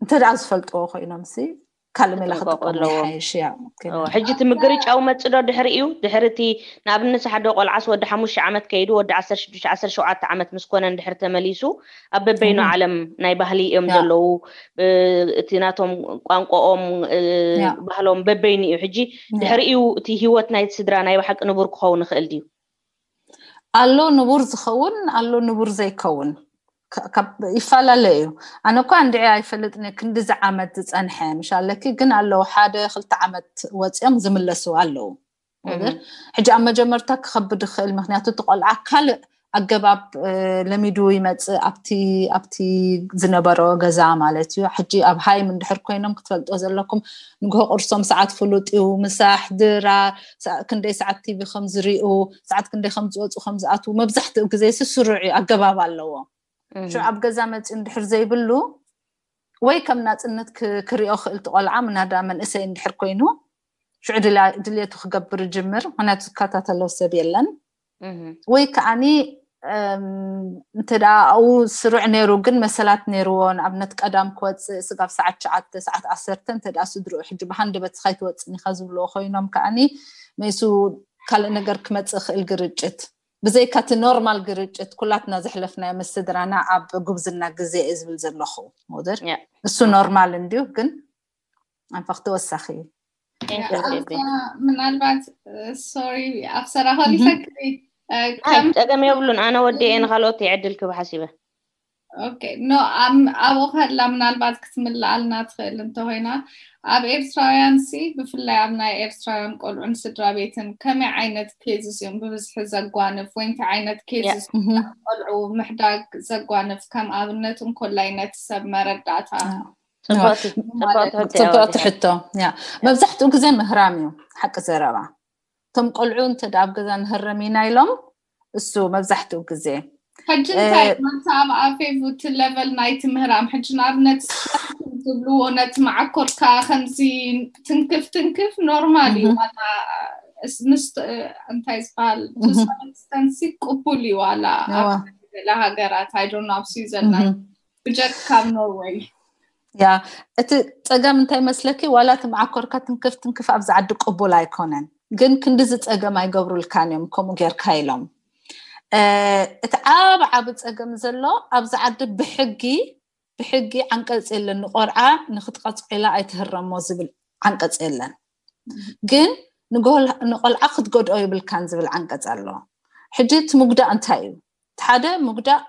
እንተ ደኣ ዝፈልጥዎ ኮይኖም ሲ ካልእ ሜላ ክጥቀሙ ይሓይሽ። ያ ሕጂ እቲ ምግርጫው መፅእ ዶ ድሕሪ እዩ? ድሕሪ እቲ ንኣብነት ሓደ ቆልዓስ ወዲ ሓሙሽተ ዓመት ከይዱ ወዲ ዓሰርተ ሽዱሽተ ዓሰርተ ሸውዓተ ዓመት ምስ ኮነ እንድሕር ተመሊሱ ኣብ በበይኑ ዓለም ናይ ባህሊ እዮም ዘለዉ። እቲ ናቶም ቋንቋኦም ባህሎም በበይኑ እዩ። ሕጂ ድሕሪ እዩ እቲ ህይወት ናይቲ ስድራ ናይ ብሓቂ ንቡር ክኸውን ይኽእል ድዩ? ኣሎ ንቡር ዝኸውን ኣሎ ንቡር ዘይከውን ይፈላለ እዩ። ኣነ እኳ እንድዒ ኣይፈልጥን እየ ክንድዚ ዓመት ዝፀንሐ ምሽ ኣለኪ ግን ኣለዉ ሓደ ክልተ ዓመት ወፂኦም ዝምለሱ ኣለዉ። ሕጂ ኣብ መጀመርታ ክኸብድ ይኽእል፣ ምክንያቱ እቲ ቆልዓ ካልእ ኣገባብ ለሚዱ ይመፅእ ኣብቲ ኣብቲ ዝነበሮ ገዛ ማለት እዩ። ሕጂ ኣብ ሃይም እንድሕር ኮይኖም ክትፈልጦ ዘለኩም፣ ንግሆ ቁርሶም ሰዓት ፍሉጥ እዩ፣ ምሳሕ ድራ፣ ክንደይ ሰዓት ቲቪ ከም ዝሪኡ፣ ሰዓት ክንደይ ከም ዝወፁ ከም ዝኣትዉ መብዛሕትኡ ግዜ ስስሩዕ እዩ፣ ኣገባብ ኣለዎ። ሽዑ ኣብ ገዛ መፂኡ እንድሕር ዘይብሉ ወይ ከም ናፅነት ክሪኦ ክእል ትቆልዓ ምናዳ መንእሰይ እንድሕር ኮይኑ ሽዑ ድልየቱ ክገብር ይጅምር፣ ምክንያቱ ዝከታተሎ ሰብ የለን። ወይ ከዓኒ እንተ ኣብኡ ስሩዕ ነይሩ ግን መሰላት ነይርዎ፣ ንኣብነት ቀዳም ክወፅእ ስጋብ ሰዓት ትሽዓተ ሰዓት ዓሰርተ እንተ ስድርኡ ሕጂ ብሃንደበት ስኻይ ትወፅን ኢኻ ዝብልዎ ኮይኖም ከዓኒ መይሱ ካልእ ነገር ክመፅእ ክእል ግርጭት፣ ብዘይካ እቲ ኖርማል ግርጭት ኩላትና ዘሕለፍናዮ ምስ ስድራና ኣብ ጉብዝና ግዜ እየ ዝብል ዘለኹ። ወደር እሱ ኖርማል እንድዩ ግን ኣንፋኽ ተወሳኺ እዩ። ምናልባት ሶሪ ኣፍሰራ ሆሊፈክሪ ጸገም የብሉን። ኣነ ወዲኤ ንካልኦት ይዕድል ክብ ሓሲበ ኖ ኣብኡ ከላ ምናልባት ክትምልኣልና ትኽእል እንተኮይና ኣብ ኤርትራውያን ሲ ብፍላይ ኣብ ናይ ኤርትራውያን ቆልዑን ስድራ ቤትን ከመይ ዓይነት ኬዝስ እዮም ብብዝሒ ዘጓንፍ ወይ እንታይ ዓይነት ኬዝስ ቆልዑ ምሕዳግ ዘጓንፍ ከም ኣብነት እንኮላይ ነቲ ሰብ መረዳእታ ጽቡቅቲ ሕቶ። ያ መብዛሕትኡ ግዜ ምህራም እዩ። ሓቂ ዘረባ እቶም ቆልዑ እንተ ኣብ ገዛ ንህረም ኢና ኢሎም እሱ መብዛሕትኡ ግዜ ሕጂ እንታይ ማንታ ኣብ ኣፌ እቲ ለቨል ናይቲ ምህራም ሕጂ ንኣብነት ዝብልዎ ነቲ መዓኮርካ ከምዚ ትንክፍ ትንክፍ ኖርማል እዩ። ዋላ ምስ እንታይ ዝበሃል ዲስታንሲ ቅቡል እዩ። ዋላ ኣብ ገለ ሃገራት ኣይዶኖ ኣብ ስዊዘርላንድ ብጀክ ካብ ኖርወይ ያ እቲ ጸገም እንታይ መስለኪ? ዋላ እቲ መዓኮርካ ትንክፍ ትንክፍ ኣብዚ ዓዲ ቅቡል ኣይኮነን፣ ግን ክንድዚ ጸገም ኣይገብሩልካን እዮም ከምኡ ጌርካ ኢሎም። እቲ ዓብ ዓብ ጸገም ዘሎ ኣብዚ ዓዲ ብሕጊ ብሕጊ ዓንቀጽ የለን፣ ንቆልዓ ንክትቀጽዒላ ኣይትህረሞ ዝብል ዓንቀጽ የለን፣ ግን ንቆልዓ ክትጎድኦ ይብልካን ዝብል ዓንቀጽ ኣሎ። ሕጂ እቲ ምጉዳእ እንታይ እዩ? ሓደ ምጉዳእ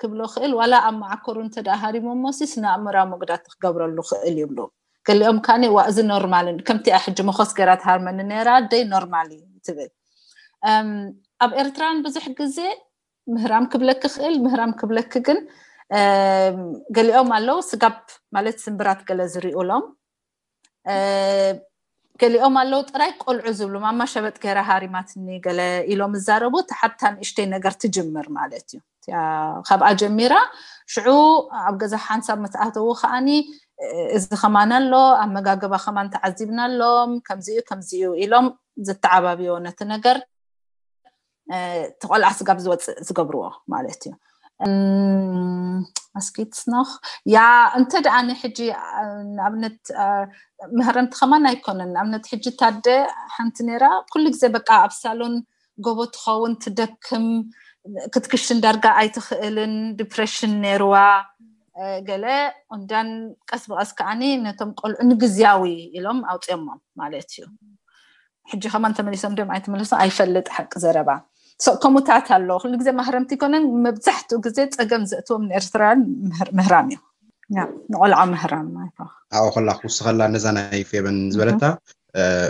ክብሎ ክእል ዋላ ኣብ መዓኮሩ እንተ ደኣ ሃሪሞሞ ሲ ስነ ኣእምራዊ መጉዳእቲ ክገብረሉ ክእል ይብሉ። ገሊኦም ካኒ ዋ እዚ ኖርማል ከምቲ እያ ሕጂ መኾስ ገይራ ትሃርመኒ ነይራ ኣደይ ኖርማል እዩ ትብል። ኣብ ኤርትራን ብዙሕ ግዜ ምህራም ክብለኪ ክእል ምህራም ክብለኪ ግን ገሊኦም ኣለዉ ስጋብ ማለት ስምብራት ገለ ዝሪኡሎም ገሊኦም ኣለዉ ጥራይ ቆልዑ ዝብሉ ማማ ሸበጥ ገይራ ሃሪማትኒ ገለ ኢሎም ይዛረቡ። እቲ ሓብታ ንእሽተይ ነገር ትጅምር ማለት እዩ። ካብኣ ጀሚራ ሽዑ ኣብ ገዛ ሓንሳብ ምስ ኣተዉ ከዓኒ እዚ ከማን ኣሎ ኣመጋግባ ከማን ተዓዚብናሎም ከምዚኡ ከምዚኡ ኢሎም ዝተዓባብዮ ነቲ ነገር እቲ ቆልዓ ስጋብ ዝወፅእ ዝገብርዎ ማለት እዩ። ኣስኪትስ ኖኽ ያ እንተ ደኣ ንሕጂ ንኣብነት ምህረምቲ ከማን ኣይኮነን። ንኣብነት ሕጂ ታደ ሓንቲ ነይራ ኩሉ ግዜ በቃ ኣብ ሳሎን ጎቦ ትኸውን ትደክም ክትክሽን ዳርጋ ኣይትኽእልን ዲፕሬሽን ነይርዋ ገለ እንዳን ቀስ ብቐስ ከዓኒ ነቶም ቆልዑ ንግዝያዊ ኢሎም ኣውፅዮሞም ማለት እዩ። ሕጂ ከማን ተመሊሶም ድም ኣይተመለሱ ኣይፈልጥ ሓቂ ዘረባ ከምኡታት ኣሎ። ኩሉ ግዜ ማህረምቲ ይኮነን መብዛሕትኡ ግዜ ፀገም ዘእትዎም ንኤርትራውያን ምህራም እዩ። ንቆልዓ ምህራም ኣብኡ ከላ ክውስኸላ ነዛ ናይ ፌበን ዝበለታ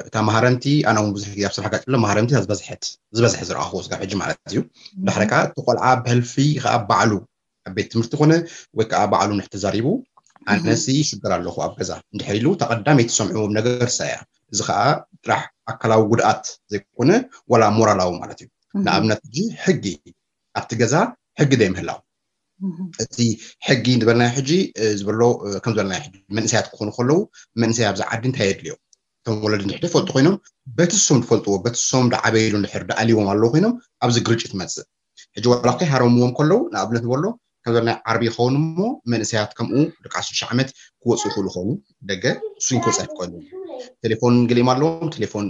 እታ ማህረምቲ ኣነ እውን ብዙሕ ግዜ ኣብ ስራሕ ጋጭሎ ማህረምቲ ዝበዝሐት ዝበዝሐ ዝረኣኽዎ ስጋብ ሕጂ ማለት እዩ። ድሕሪ ከዓ እቲ ቆልዓ ብህልፊ ከዓ ባዕሉ ኣብ ቤት ትምህርቲ ኮነ ወይ ከዓ ባዕሉ ንሕ ተዛሪቡ ኣነሲ ይሽገር ኣለኹ ኣብ ገዛ እንድሕር ኢሉ ተቐዳመይ ትሰምዕዎም ነገር እሳ እያ። እዚ ከዓ ጥራሕ ኣካላዊ ጉድኣት ዘይኮነ ወላ ሞራላዊ ማለት እዩ። ንኣብነት ሕጂ ሕጊ ኣብቲ ገዛ ሕጊ ዘይምህላው እቲ ሕጊ ዝበልናዮ ሕጂ ዝበሎ ከም ዝበልናዮ ሕጂ መንእሰያት ክኾኑ ከለዉ መንእሰይ ኣብዚ ዓዲ እንታይ የድልዮ እቶም ወለዲ እንድሕር ፈልጡ ኮይኖም በቲ ሶም ዝፈልጥዎ በቲ ሶም ዝዓበይሉ እንድሕር ዝኣልዎም ኣለዉ ኮይኖም ኣብዚ ግርጭት መፅእ ሕጂ ዋላ ከይሃረምዎም ከለዉ ንኣብነት ንበሎ ከም ዝበልናዮ ዓርቢ ይኸውን እሞ መንእሰያት ከምኡ ደቂ ዓሰርተ ሽዱሽተ ዓመት ክወፁ ይኽእሉ ይኾኑ ደገ እሱን ክወፃ ይፍቀዱ ቴሌፎን ገሊኦም ኣለዎም ቴሌፎን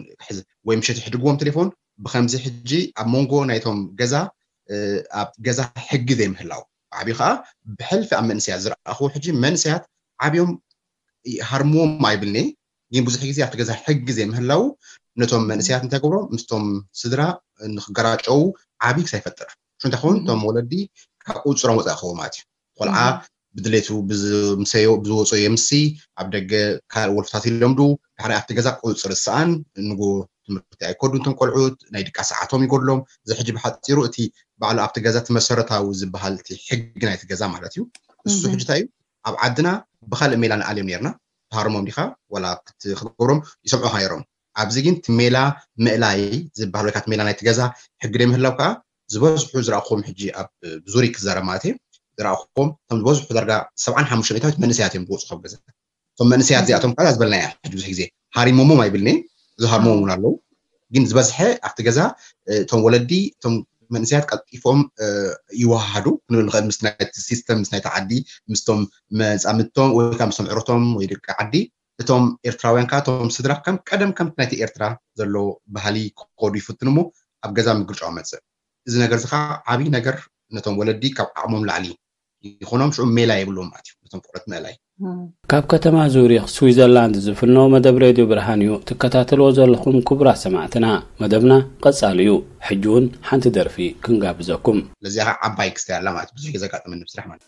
ወይ ምሸት ይሕድግዎም ቴሌፎን ብከምዚ ሕጂ ኣብ መንጎ ናይቶም ገዛ ኣብ ገዛ ሕጊ ዘይምህላው ዓብዩ ከዓ ብሕልፊ ኣብ መንእሰያት ዝረኣኽዎ ሕጂ መንእሰያት ዓብዮም ሃርምዎም ኣይብልኒ ግን ብዙሕ ግዜ ኣብቲ ገዛ ሕጊ ዘይምህላው ነቶም መንእሰያት እንታይ ገብሮም ምስቶም ስድራ ንክገራጨው ዓብይ ክሳይ ይፈጥር ሽንታ ክኸውን እቶም ወለዲ ካብ ቁፅሮም ወፃኢ ክኸውን ማለት እዩ ቆልዓ ብድሌቱ ምሰዮ ብዝወፀዮ የምሲ ኣብ ደገ ካልእ ወልፍታት ይለምዱ ድሕሪ ኣብቲ ገዛ ቁፅር ዝሰኣን ንጎ ትምህርቲ ኣይከዱን እቶም ቆልዑት፣ ናይ ድቃስ ሰዓቶም ይጎድሎም። እዚ ሕጂ ብሓፂሩ እቲ ባዕሉ ኣብቲ ገዛ እቲ መሰረታዊ ዝበሃል እቲ ሕጊ ናይቲ ገዛ ማለት እዩ። እሱ ሕጂ እንታይ እዩ? ኣብ ዓድና ብኻልእ ሜላ ንኣልዮም ነርና። ትሃርሞም ዲኻ ዋላ ክትገብሮም ይሰምዑኻ ነይሮም። ኣብዚ ግን እቲ ሜላ ምእላይ ዝበሃል ወይ ከዓ እቲ ሜላ ናይቲ ገዛ ሕጊ ደይምህላው ከዓ ዝበዝሑ ዝረእኹዎም ሕጂ ኣብ ብዙሪ ክዛረብ ማለት እየ ዝረእኹዎም እቶም ዝበዝሑ ዳርጋ ሰብዓን ሓሙሽተ ሚእታዊት መንእሰያት እዮም ዝወፁ ካብ ገዛ። እቶም መንእሰያት እዚኣቶም ከዓ ዝበልናያ ሕጂ ብዙሕ ግዜ ሃሪሞሞም ኣይብልኒ ዝሃርሞም እውን ኣለዉ። ግን ዝበዝሐ ኣብቲ ገዛ እቶም ወለዲ እቶም መንእሰያት ቀልጢፎም ይወሃሃዱ ክንብል ንኽእል ምስ ናይቲ ሲስተም ምስ ናይቲ ዓዲ ምስቶም መፃምድቶም ወይ ከዓ ምስቶም ዕርቶም ወይ ደቂ ዓዲ። እቶም ኤርትራውያን ከዓ እቶም ስድራ ከም ቀደም ከምቲ ናይቲ ኤርትራ ዘሎ ባህሊ ክኸዱ ይፍትኑ እሞ ኣብ ገዛ ምግርጫው መፅእ። እዚ ነገር እዚ ከዓ ዓብዪ ነገር ነቶም ወለዲ ካብ ዓቕሞም ላዕሊ ይኾኖም ሽዑ ሜላ የብልዎም ማለት እዩ ነቶም ፍጥረት ምእላይ። ካብ ከተማ ዙሪክ ስዊዘርላንድ ዝፍኖ መደብ ሬድዮ ብርሃን እዩ ትከታተልዎ ዘለኹም ክቡራት ሰማዕትና። መደብና ቀጻሊ እዩ። ሕጂ እውን ሓንቲ ደርፊ ክንጋብዘኩም። ለዚኣ ከዓ ዓባይ ክስታይ ኣላ ማለት ብዙሕ ግዜ ኣጋጠመኒ ብስራሕ ማለት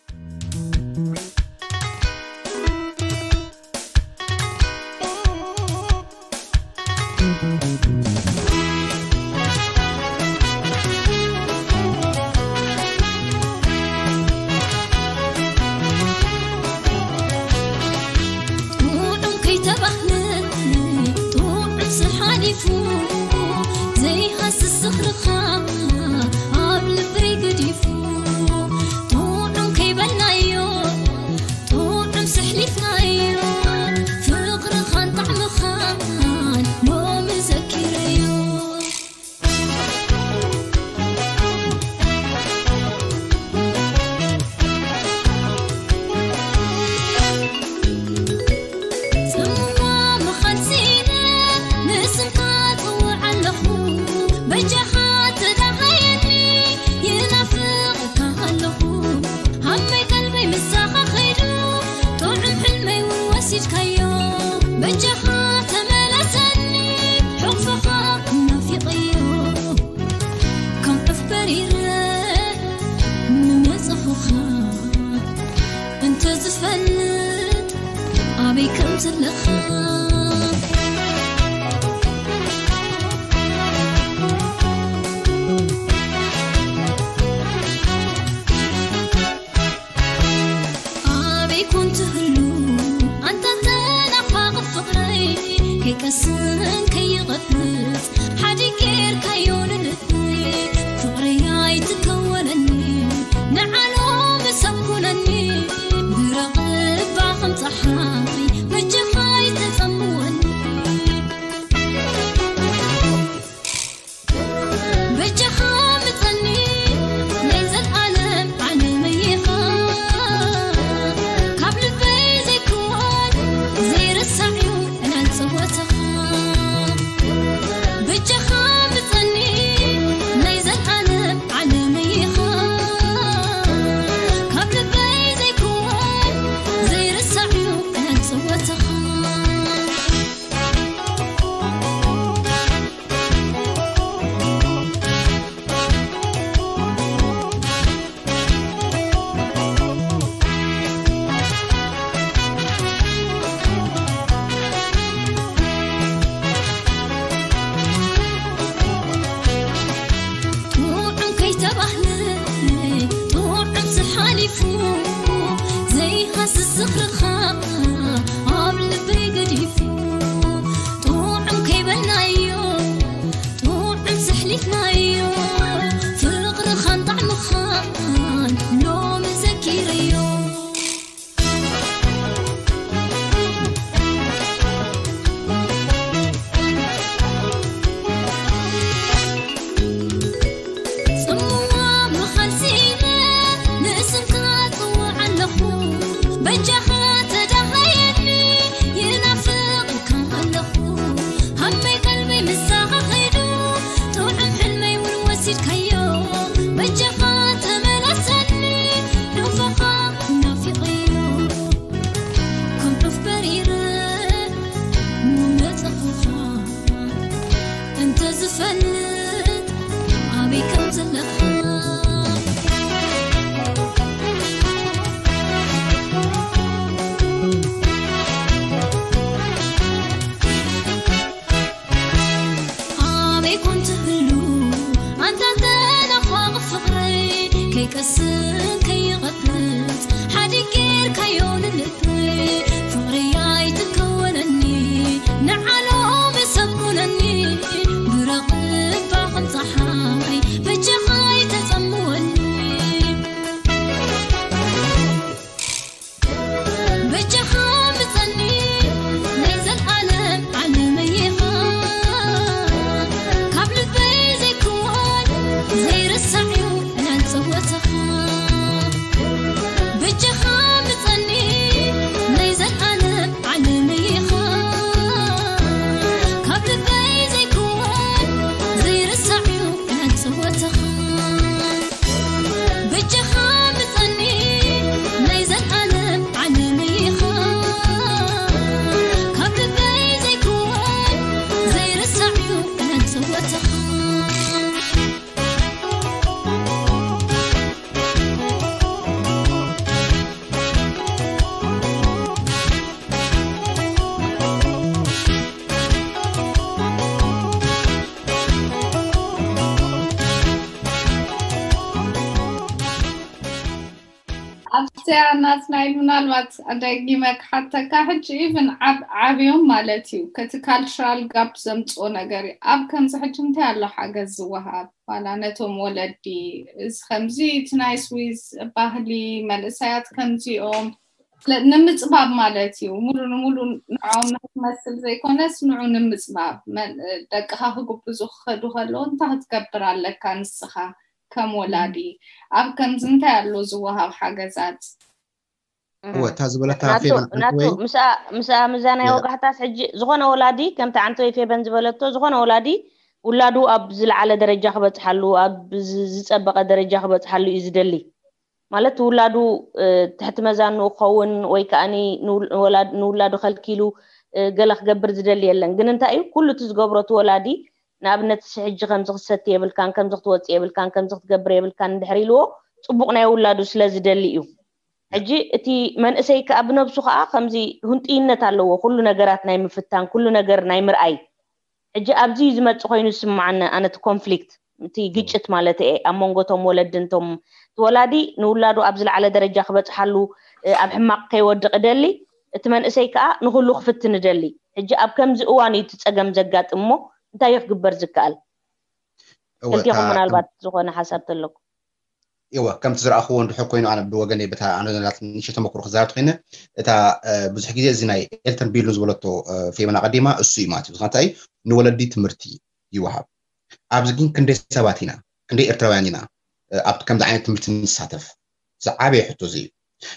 ሓይ በጃኻ ኣይተጸምወኒ፣ በጃኻ ምጸኒ፣ ናይ ዘልኣለም ዓለመይ ኢኻ። ካብ ልበይ ዘይክወል ዘይርሳዕ እዩ ናይ ጸወታኻ። በጃኻ ምጸኒ፣ ናይ ዘልኣለም ዓለመይ ኢኻ። ካብ ልበይ ዘይክወል ዘይርሳዕ እዩ ናይ ጸወታኻ። በጃኻ ምጸኒ፣ ናይ ዘልኣለም ዓለመይ ኢኻ። ካብ ልበይ ዘይክወል ዘይርሳዕ እዩ ናይ ጸወታኻ። ኣብዚኣ ናትናይ ምናልባት ደጊመ ክሓተካ፣ ሕጂ ኢቭን ዓብዮም ማለት እዩ፣ ከቲ ካልቸራል ጋፕ ዘምፅኦ ነገር እዩ። ኣብ ከምዚ ሕጂ እንታይ ኣሎ ሓገዝ ዝወሃብ ዋላ ነቶም ወለዲ? እዚ ከምዚ እቲ ናይ ስዊዝ ባህሊ መንእሰያት ከምዚኦም ስለ- ንምፅባብ ማለት እዩ። ሙሉ ንሙሉ ንዕኦም ንክትመስል ዘይኮነስ ንዑ ንምፅባብ መን- ደቅኻ ክጉብዙ ክኸዱ ከለዉ እንታይ ክትገብር ኣለካ ንስኻ ከም ወላዲ? ኣብ ከምዚ እንታይ ኣሎ ዝወሃብ ሓገዛት? እወ እታ ዝበለታ ናቱ ፌቨን ናቱ ወይ ምስኣ ምስኣ ምዛናይ የ- ወጋሕታስ ሕጂ ዝኾነ ወላዲ ከምቲ ዓንተወይ ፌበን ዝበለቶ ዝኾነ ወላዲ ውላዱ ኣብ ዝለዓለ ደረጃ ክበፅሓሉ ኣብ ዝ- ዝፀበቐ ደረጃ ክበፅሓሉ እዩ ዝደሊ። ማለት ውላዱ እ፣ ትሕቲ መዛንኡ ክኸውን ወይ ከዓ ንውላዱ ከልኪሉ እ፣ ገለ ክገብር ዝደሊ የለን። ግን እንታይ እዩ ኩሉ እቲ ዝገብሮ እቲ ወላዲ ንኣብነት ሕጂ ከምዚ ክትሰቲ የብልካን ከምዚ ክትወፅእ የብልካን ከምዚ ክትገብር የብልካን እንድሕር ኢልዎ ፅቡቕ ናይ ውላዱ ስለ ዝደሊ እዩ። ሕጂ እቲ መንእሰይ ከዓ ብነብሱ ከዓ ከምዚ ህንጥይነት ኣለዎ። ኩሉ ነገራት ናይ ምፍታን ኩሉ ነገር ናይ ምርኣይ ሕጂ ኣብዚ እዩ ዝመፅእ ኮይኑ ዝስማዓኒ ኣነ እቲ ኮንፍሊክት እቲ ግጭት ማለት እየ ኣብ መንጎ ቶም ወለድን ቶም እቲ ወላዲ ንውላዱ ኣብ ዝለዓለ ደረጃ ክበፅሓሉ እ፣ ኣብ ሕማቕ ከይወድቕ እደሊ። እቲ መንእሰይ ከዓ ንኩሉ ክፍትን እደሊ። ሕጂ ኣብ ከምዚ እዋን እዩ እቲ ፀገም ዘጋጥም እሞ እንታይ እዩ ክግበር ዝከኣል? እወ ክልቴኹም እታ ምናልባት ዝኾነ ሓሳብ ተለኩም እወ ከምቲ ዝረኣኽዎ እንድሕር ኮይኑ ኣነ ብወገነይ በታ ኣነ ናት ንእሽተይ ተመክሮ ክዛረብ ተኮይነ እታ እ፣ ብዙሕ ግዜ እዚ ናይ ኤልተን ቢሉ ዝበለቶ እ፣ ፌመን ኣቐዲማ እሱ እዩ ማለት እዩ። እንታይ ንወለዲ ትምህርቲ ይወሃብ። ኣብዚ ግን ክንደይ ሰባት ኢና ክንደይ ኤርትራውያን ኢና እ፣ ኣብ ከምዚ ዓይነት ትምህርቲ ንሳተፍ? ዝዓበየ ሕቶ እዚ እዩ።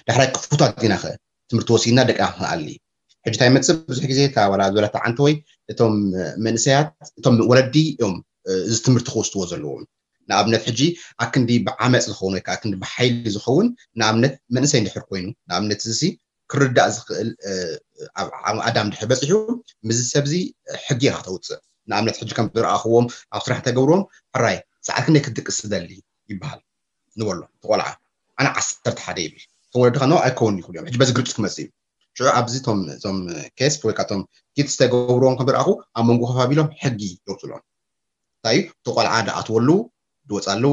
ዳሕራይ ክፉታት ዲና ኸ ትምህርቲ ወሲድና ደቅና ክንኣሊ? ሕጂ እንታይ ይመፅእ ብዙሕ ግዜ እታ ዋላ ዝበለታ ዓንተ ወይ እቶም እ፣ መንእሰያት እቶም ወለዲ እዮም እ፣ እዚ ትምህርቲ ክወስድዎ ዘለዎም። ንኣብነት ሕጂ ኣክንዲ ብዓመፅ ዝኸውን ወይ ከዓ ኣክንዲ ብሓይሊ ዝኸውን ንኣብነት መንእሰይ እንድሕር ኮይኑ ንኣብነት እዚ ክርዳእ ዝኽእል ኣብ ዓቕሚ ኣዳም ድሕር በፂሑ ምስዚ ሰብዚ ሕጊ ኢኻ ተውፅእ። ንኣብነት ሕጂ ከም ዝረኣኽዎም ኣብ ስራሕ ተገብርዎም ሕራይ ሰዓት ክንደይ ክትድቅስ ትደሊ ይበሃል ንበሎ እቲ ቆልዓ ኣነ ዓሰርተ ሓደ ይብል። እቶም ወለድኻ ኖ ኣይከውን ይኽእሉ እዮም። ሕጂ በዚ ግርጭት ክመፅእ እዩ። ሽዑ ኣብዚ ቶም ቶም ኬስ ወይ ከዓ ቶም ኪት ዝተገብርዎም ከም ዝረኣኹ ኣብ መንጎ ከፋቢሎም ሕጊ የውፅሎም። እንታይ እዩ እቲ ቆልዓ ድኣትወሉ ድወፃሉ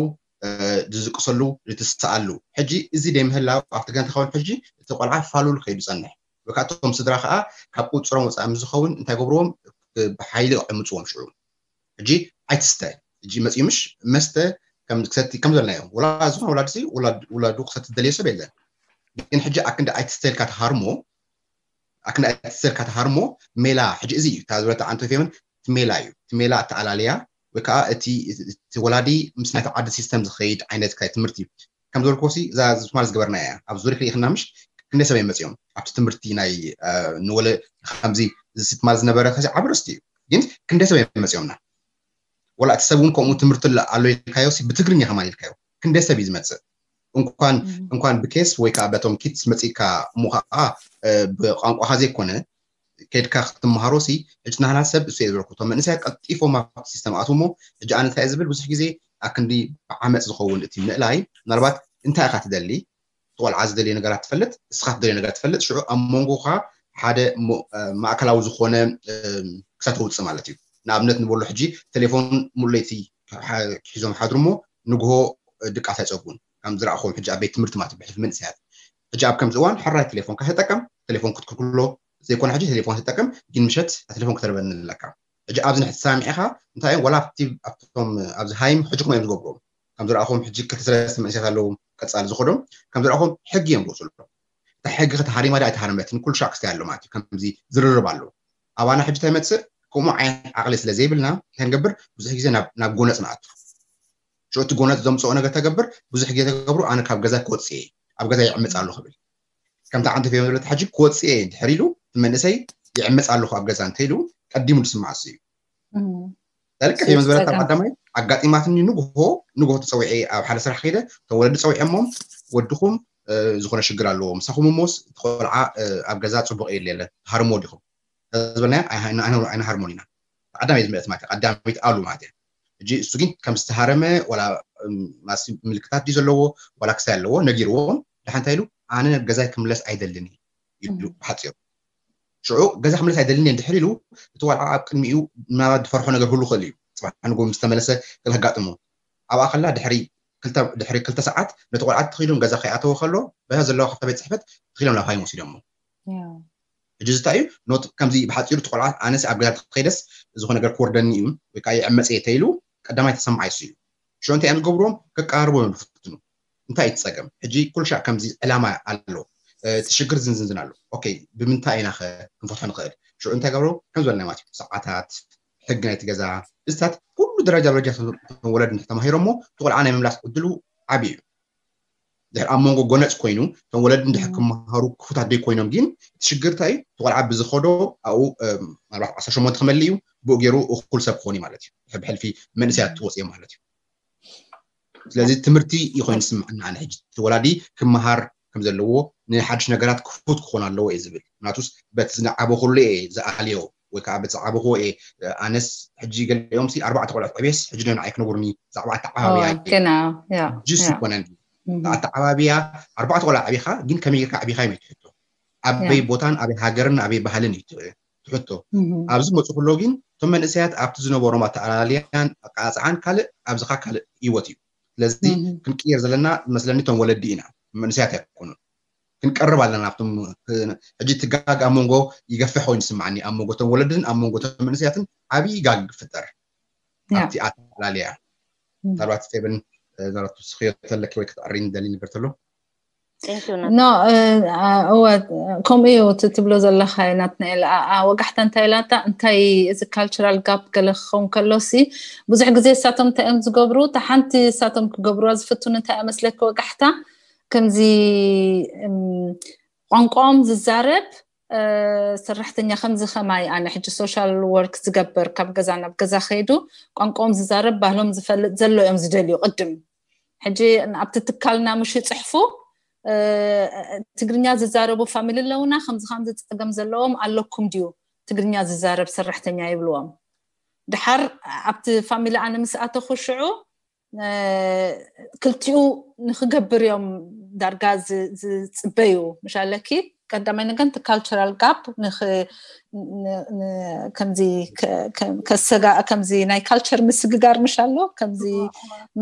ዝዝቅሰሉ ዝትስኣሉ ሕጂ እዚ ደይምህላው ኣብቲ ገንተ ከውን ሕጂ እቲ ቆልዓ ፋሉል ከይዱ ፀንሕ ወይ ከዓ እቶም ስድራ ከዓ ካብ ቁፅሮም ወፃኢ ምስ ዝኸውን እንታይ ገብርዎም ብሓይሊ ዕምፅዎም ሽዑ ሕጂ ኣይትስተ ሕጂ መፅኡ ምሽ መስተ ክሰቲ ከም ዘለናዮ ወላ ዝኾነ ወላዲ ውላዱ ክሰቲ ደልዮ ሰብ የለን ግን ሕጂ ኣክንዲ ኣይትስተ ኢልካ ተሃርሞ ኣክንዲ ኣይትስተ ኢልካ ተሃርሞ ሜላ ሕጂ እዚ እዩ እታ ዝበለታ ዓንቶ ፌምን እቲ ሜላ እዩ እቲ ሜላ ኣተኣላለያ ወይ ከዓ እቲ እቲ ወላዲ ምስ ናይቲ ዓዲ ሲስተም ዝኸይድ ዓይነት ካይ ትምህርቲ እዩ ከም ዝበልኩ ሲ እዛ ዝማል ዝገበርና እያ ኣብ ዙሪ ክልኢክና ምሽ ክንደ ሰበይ መፅኦም ኣብቲ ትምህርቲ ናይ ንወለ ከምዚ ዝስት ማል ዝነበረ ከዚ ዓቢ ርስቲ እዩ ግን ክንደ ሰበይ መፅኦምና ወላ እቲ ሰብ እውን ከምኡ ትምህርቲ ኣሎ ኢልካዮ ብትግርኛ ከማን ኢልካዮ ክንደ ሰብ እዩ ዝመፅእ እንኳን እንኳን ብኬስ ወይ ከዓ በቶም ኪትስ መፂእካ እሞ ከዓ ብቋንቋኻ ዘይኮነ ከድካ ክትመሃሮ ሲ ሕጂ ናህና ሰብ እሱ የዝረኩ እቶም መንእሰያት ቀልጢፎም ኣብ ሲስተም ኣትዉ እሞ ሕጂ ኣነ እንታይ ዝብል ብዙሕ ግዜ ኣክንዲ ብዓመፅ ዝኸውን እቲ ምእላይ ምናልባት እንታይ ኢኻ ትደሊ ቆልዓ ዝደልዮ ነገራት ትፈልጥ እስኻ ትደልዮ ነገራት ትፈልጥ ሽዑ ኣብ መንጎኻ ሓደ ማእከላዊ ዝኾነ ክሳተውፅእ ማለት እዩ ንኣብነት ንበሎ ሕጂ ቴሌፎን ሙሉለይቲ ሒዞም ሓድሩ እሞ ንግሆ ድቃስ ኣይፀጉን ከም ዝረኣኹም ሕጂ ኣብ ቤት ትምህርቲ ማለት ብሕልፊ መንእሰያት ሕጂ ኣብ ከምዚ እዋን ሕራይ ቴሌፎንካ ተጠቀም ቴሌፎን ክትክልክሎ ዘይኮነ ሕጂ ቴሌፎን ተጠቀም ግን ምሸት ቴሌፎን ክተርበኒ ኣለካ ሕጂ ኣብዚ ንሕቲ ሰማሚዕኻ እንታይ እዮም፣ ዋላ ኣብቲ ኣብቶም ኣብዚ ሃይም ሕጂ ክመ እዮም ዝገብርዎም። ከም ዝረኣኹም ሕጂ ክልተ ሰለስተ መንእሰያት ኣለዎም ቀጻሊ ዝኸዶም፣ ከም ዝረኣኹም ሕጊ እዮም ዝወስድሎም። እታ ሕጊ ከተሃሪማ ዳ ኣይተሃረመትን ኩሉ ሻዕ ክስታይ ኣሎ ማለት እዩ። ከምዚ ዝርርብ ኣሎ። ኣባና ሕጂ እንታይ ይመጽእ? ከምኡ ዓይነት ዓቕሊ ስለ ዘይብልና እንታይ ንገብር? ብዙሕ ግዜ ናብ ናብ ጎነጽ ንኣቱ። ሽዑ እቲ ጎነጽ ዘምጽኦ ነገር ተገብር፣ ብዙሕ ግዜ ተገብሩ፣ ኣነ ካብ ገዛ ክወጽእ እየ፣ ኣብ ገዛ ይዕመጽ ኣለኹ ክብል። ከምቲ ዓንተ ፌም ዝበለት ሕጂ ክወጽእ እየ እንድሕር ኢሉ፣ እቲ መንእሰይ ይዕመጽ ኣለኹ ኣብ ገዛ እንተ ኢሉ ቀዲሙ ዝስማዕ እሱ እዩ። ጠልቅሕ እዮም ዝበለታ ቀዳማይ ኣጋጢማትኒ። ንግሆ ንግሆ ተፀዊዐ ኣብ ሓደ ስራሕ ከይደ፣ እቶም ወለዲ ፀዊዐሞም፣ ወድኹም ዝኾነ ሽግር ኣለዎ ምሳኹም እሞስ እቲ ቆልዓ ኣብ ገዛ ፅቡቅ የለ የለን ሃርሞ ዲኹም ዝበልና ኣይንሃርሞን ኢና። ቀዳመይቲ ምእት ማለት ቀዳመይቲ ኣሉ ማለት እያ። እጂ እሱ ግን ከም ዝተሃረመ ወላ ምልክታት ድዩ ዘለዎ ወላ ክሳይ ኣለዎ ነጊርዎም። ደሓንታ ኢሉ ኣነ ገዛይ ክምለስ ኣይደልን ኢሉ ብሓፂሩ ሽዑ ገዛ ክምለስ ኣይደልን እንድሕር ኢሉ እቲ ቆልዓ ኣብ ቅድሚኡ ምናልባት ዝፈርሖ ነገር ህሉ ክእል እዩ። ፅባሕ ንጎ ምስ ተመለሰ ገለ ከጋጥሞ ኣብኣ ከላ ድሕሪ ድሕሪ ክልተ ሰዓት ነቲ ቆልዓ ተኺሎም ገዛ ከይኣተወ ከሎ በዛ ዘለዋ ካብታ ቤት ፅሕፈት ተኺሎም ናብ ሃይም ወሲዶሞ። ሕጂ ዝታይ እዩ ኖት ከምዚ ብሓፂሩ እቲ ቆልዓ ኣነስ ኣብ ገዛ ተኸይደስ ዝኾነ ነገር ክወርደኒ እዩ ወይ ከዓ ይዕመፅ እየ ተይሉ ቀዳማይ ተሰማዓይ እሱ እዩ። ሽዑ እንታይ እዮም ዝገብርዎም? ከቀራርቦ እዮም ዝፍትኑ። እንታይ እዩ እቲ ፀገም? ሕጂ ኩሉ ሻዕ ከምዚ ዕላማ ኣሎ። እቲ ሽግር ዝንዝንዝን ኣሎ። ኦኬ ብምንታይ ኢና ኸ ክንፈትሖ ንኽእል? ሽዑ እንታይ ገብሩ ከም ዝበልና ማለት እዩ ሰዓታት፣ ሕጊ ናይቲ ገዛ፣ እዚታት ኩሉ ደረጃ ደረጃ ወለድ ተማሂሮሞ እቲ ቆልዓ ናይ ምምላስ ዕድሉ ዓብዪ እዩ። ድሕር ኣብ መንጎ ጎነፅ ኮይኑ እቶም ወለድ እንድሕር ክመሃሩ ክፉታት ደይ ኮይኖም ግን እቲ ሽግር እንታይ እዩ? እቲ ቆልዓ ብዝኸዶ ኣብኡ ምናልባት ዓሰርተ ሸሞንተ ክመልእ እዩ። ብኡ ገይሩ እኩል ሰብ ክኾን እዩ ማለት እዩ። ብሕልፊ መንእሰያት ትወፅኦ ማለት እዩ። ስለዚ ትምህርቲ ይኮይኑ ዝስምዐና ኣነ ሕጂ እቲ ወላዲ ክመሃር ከም ዘለዎ ንሓድሽ ነገራት ክፉት ክኾን ኣለዎ እየ ዝብል። ምክንያቱስ በቲ ዝዓበኹሉ እየ ዝኣልዮ ወይ ከዓ በቲ ዝዓበኹ እየ ኣነስ ሕጂ ገሊኦም ሲ ኣርባዕተ ቆልዑት ዕቤስ ሕጂ ዶ ንዓይ ክነጉርኒ ብዛዕባ ኣተዓባብያ ጅስ ይኮነን ኣተዓባብያ ኣርባዕተ ቆልዓ ዕቢኻ ግን ከመይ ጌርካ ዕቢኻ እዮም ትሕቶ ኣበይ ቦታን ኣበይ ሃገርን ኣበይ ባህልን እዩ ትሕቶ ኣብዚ መፁ ከሎ ግን እቶም መንእሰያት ኣብቲ ዝነበሮም ኣተኣላልያን ኣቃፅዓን ካልእ ኣብዚኻ ካልእ ህይወት እዩ። ስለዚ ክንቅየር ዘለና መስለኒ እቶም ወለዲ ኢና መንእሰያት ኣይኮኑን። ክንቀርብ ኣለና ኣብቶም ሕጂ ትጋግ ኣብ መንጎ ይገፍሕ ኮይኑ ይስማዓኒ ኣብ መንጎ እቶም ወለድን ኣብ መንጎ እቶም መንእሰያትን ዓብዪ ጋግ ክፍጠር ኣብቲ ኣተኣላልያ ምናልባት ፌብን ዘረቱ ስኽዮ ተለኪ ወይ ክትዕሪ ንደሊ ነገር ተሎ ኖ እወ ከምኡ እዩ እቲ ትብሎ ዘለካ ናትናኤል ወጋሕታ እንታይ ኢላታ እንታይ እዚ ካልቸራል ጋፕ ገለ ክኸውን ከሎ ሲ ብዙሕ ግዜ እሳቶም እንታይ እዮም ዝገብሩ እታ ሓንቲ እሳቶም ክገብርዋ ዝፍትኑ እንታይ እመስለኪ ወጋሕታ ከምዚ ቋንቋኦም ዝዛረብ ሰራሕተኛ ከምዚ ከማይ ኣነ ሕጂ ሶሻል ወርክ ዝገብር ካብ ገዛ ናብ ገዛ ከይዱ ቋንቋኦም ዝዛረብ ባህሎም ዝፈልጥ ዘሎ እዮም ዝደልዩ ቅድም ሕጂ ኣብቲ ትካልና ምሽ ይፅሕፉ ትግርኛ ዝዛረቡ ፋሚሊ ኣለውና ከምዚ ከምዚ ፀገም ዘለዎም ኣለኩም ድዩ ትግርኛ ዝዛረብ ሰራሕተኛ ይብልዎም ድሓር ኣብቲ ፋሚሊ ኣነ ምስ ኣተኹ ሽዑ ክልቲኡ ንክገብር እዮም ዳርጋ ዝፅበዩ ምሻለኪ ቀዳማይ ነገር እቲ ካልቸራል ጋፕ ከምዚ ከሰጋ ከምዚ ናይ ካልቸር ምስግጋር ምሽ ኣሎ ከምዚ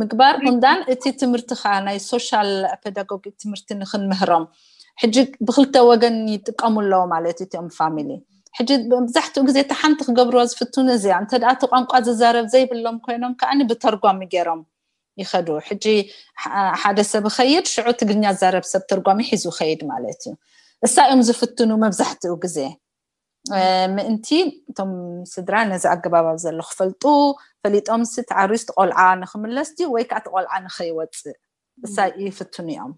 ምግባር እንዳን እቲ ትምህርቲ ከዓ ናይ ሶሻል ፔዳጎጊ ትምህርቲ ንክንምህሮም ሕጂ ብክልተ ወገን ይጥቀሙ ኣለዎ ማለት እዩ እቲኦም ፋሚሊ ሕጂ መብዛሕትኡ ግዜ እቲ ሓንቲ ክገብርዎ ዝፍትኑ እዚኣ እንተ እቲ ቋንቋ ዝዛረብ ዘይብሎም ኮይኖም ከዓ ብተርጓሚ ገይሮም ይኸዱ ሕጂ ሓደ ሰብ ኸይድ ሽዑ ትግርኛ ዛረብ ሰብ ተርጓሚ ሒዙ ኸይድ ማለት እዩ እሳ እዮም ዝፍትኑ መብዛሕትኡ ግዜ ምእንቲ እቶም ስድራ ነዚ ኣገባባብ ዘሎ ክፈልጡ ፈሊጦም ሲ ተዓሪስ ቆልዓ ንክምለስ ድዩ ወይ ከዓ ቆልዓ ንኸይወፅእ እሳ ይፍትኑ እዮም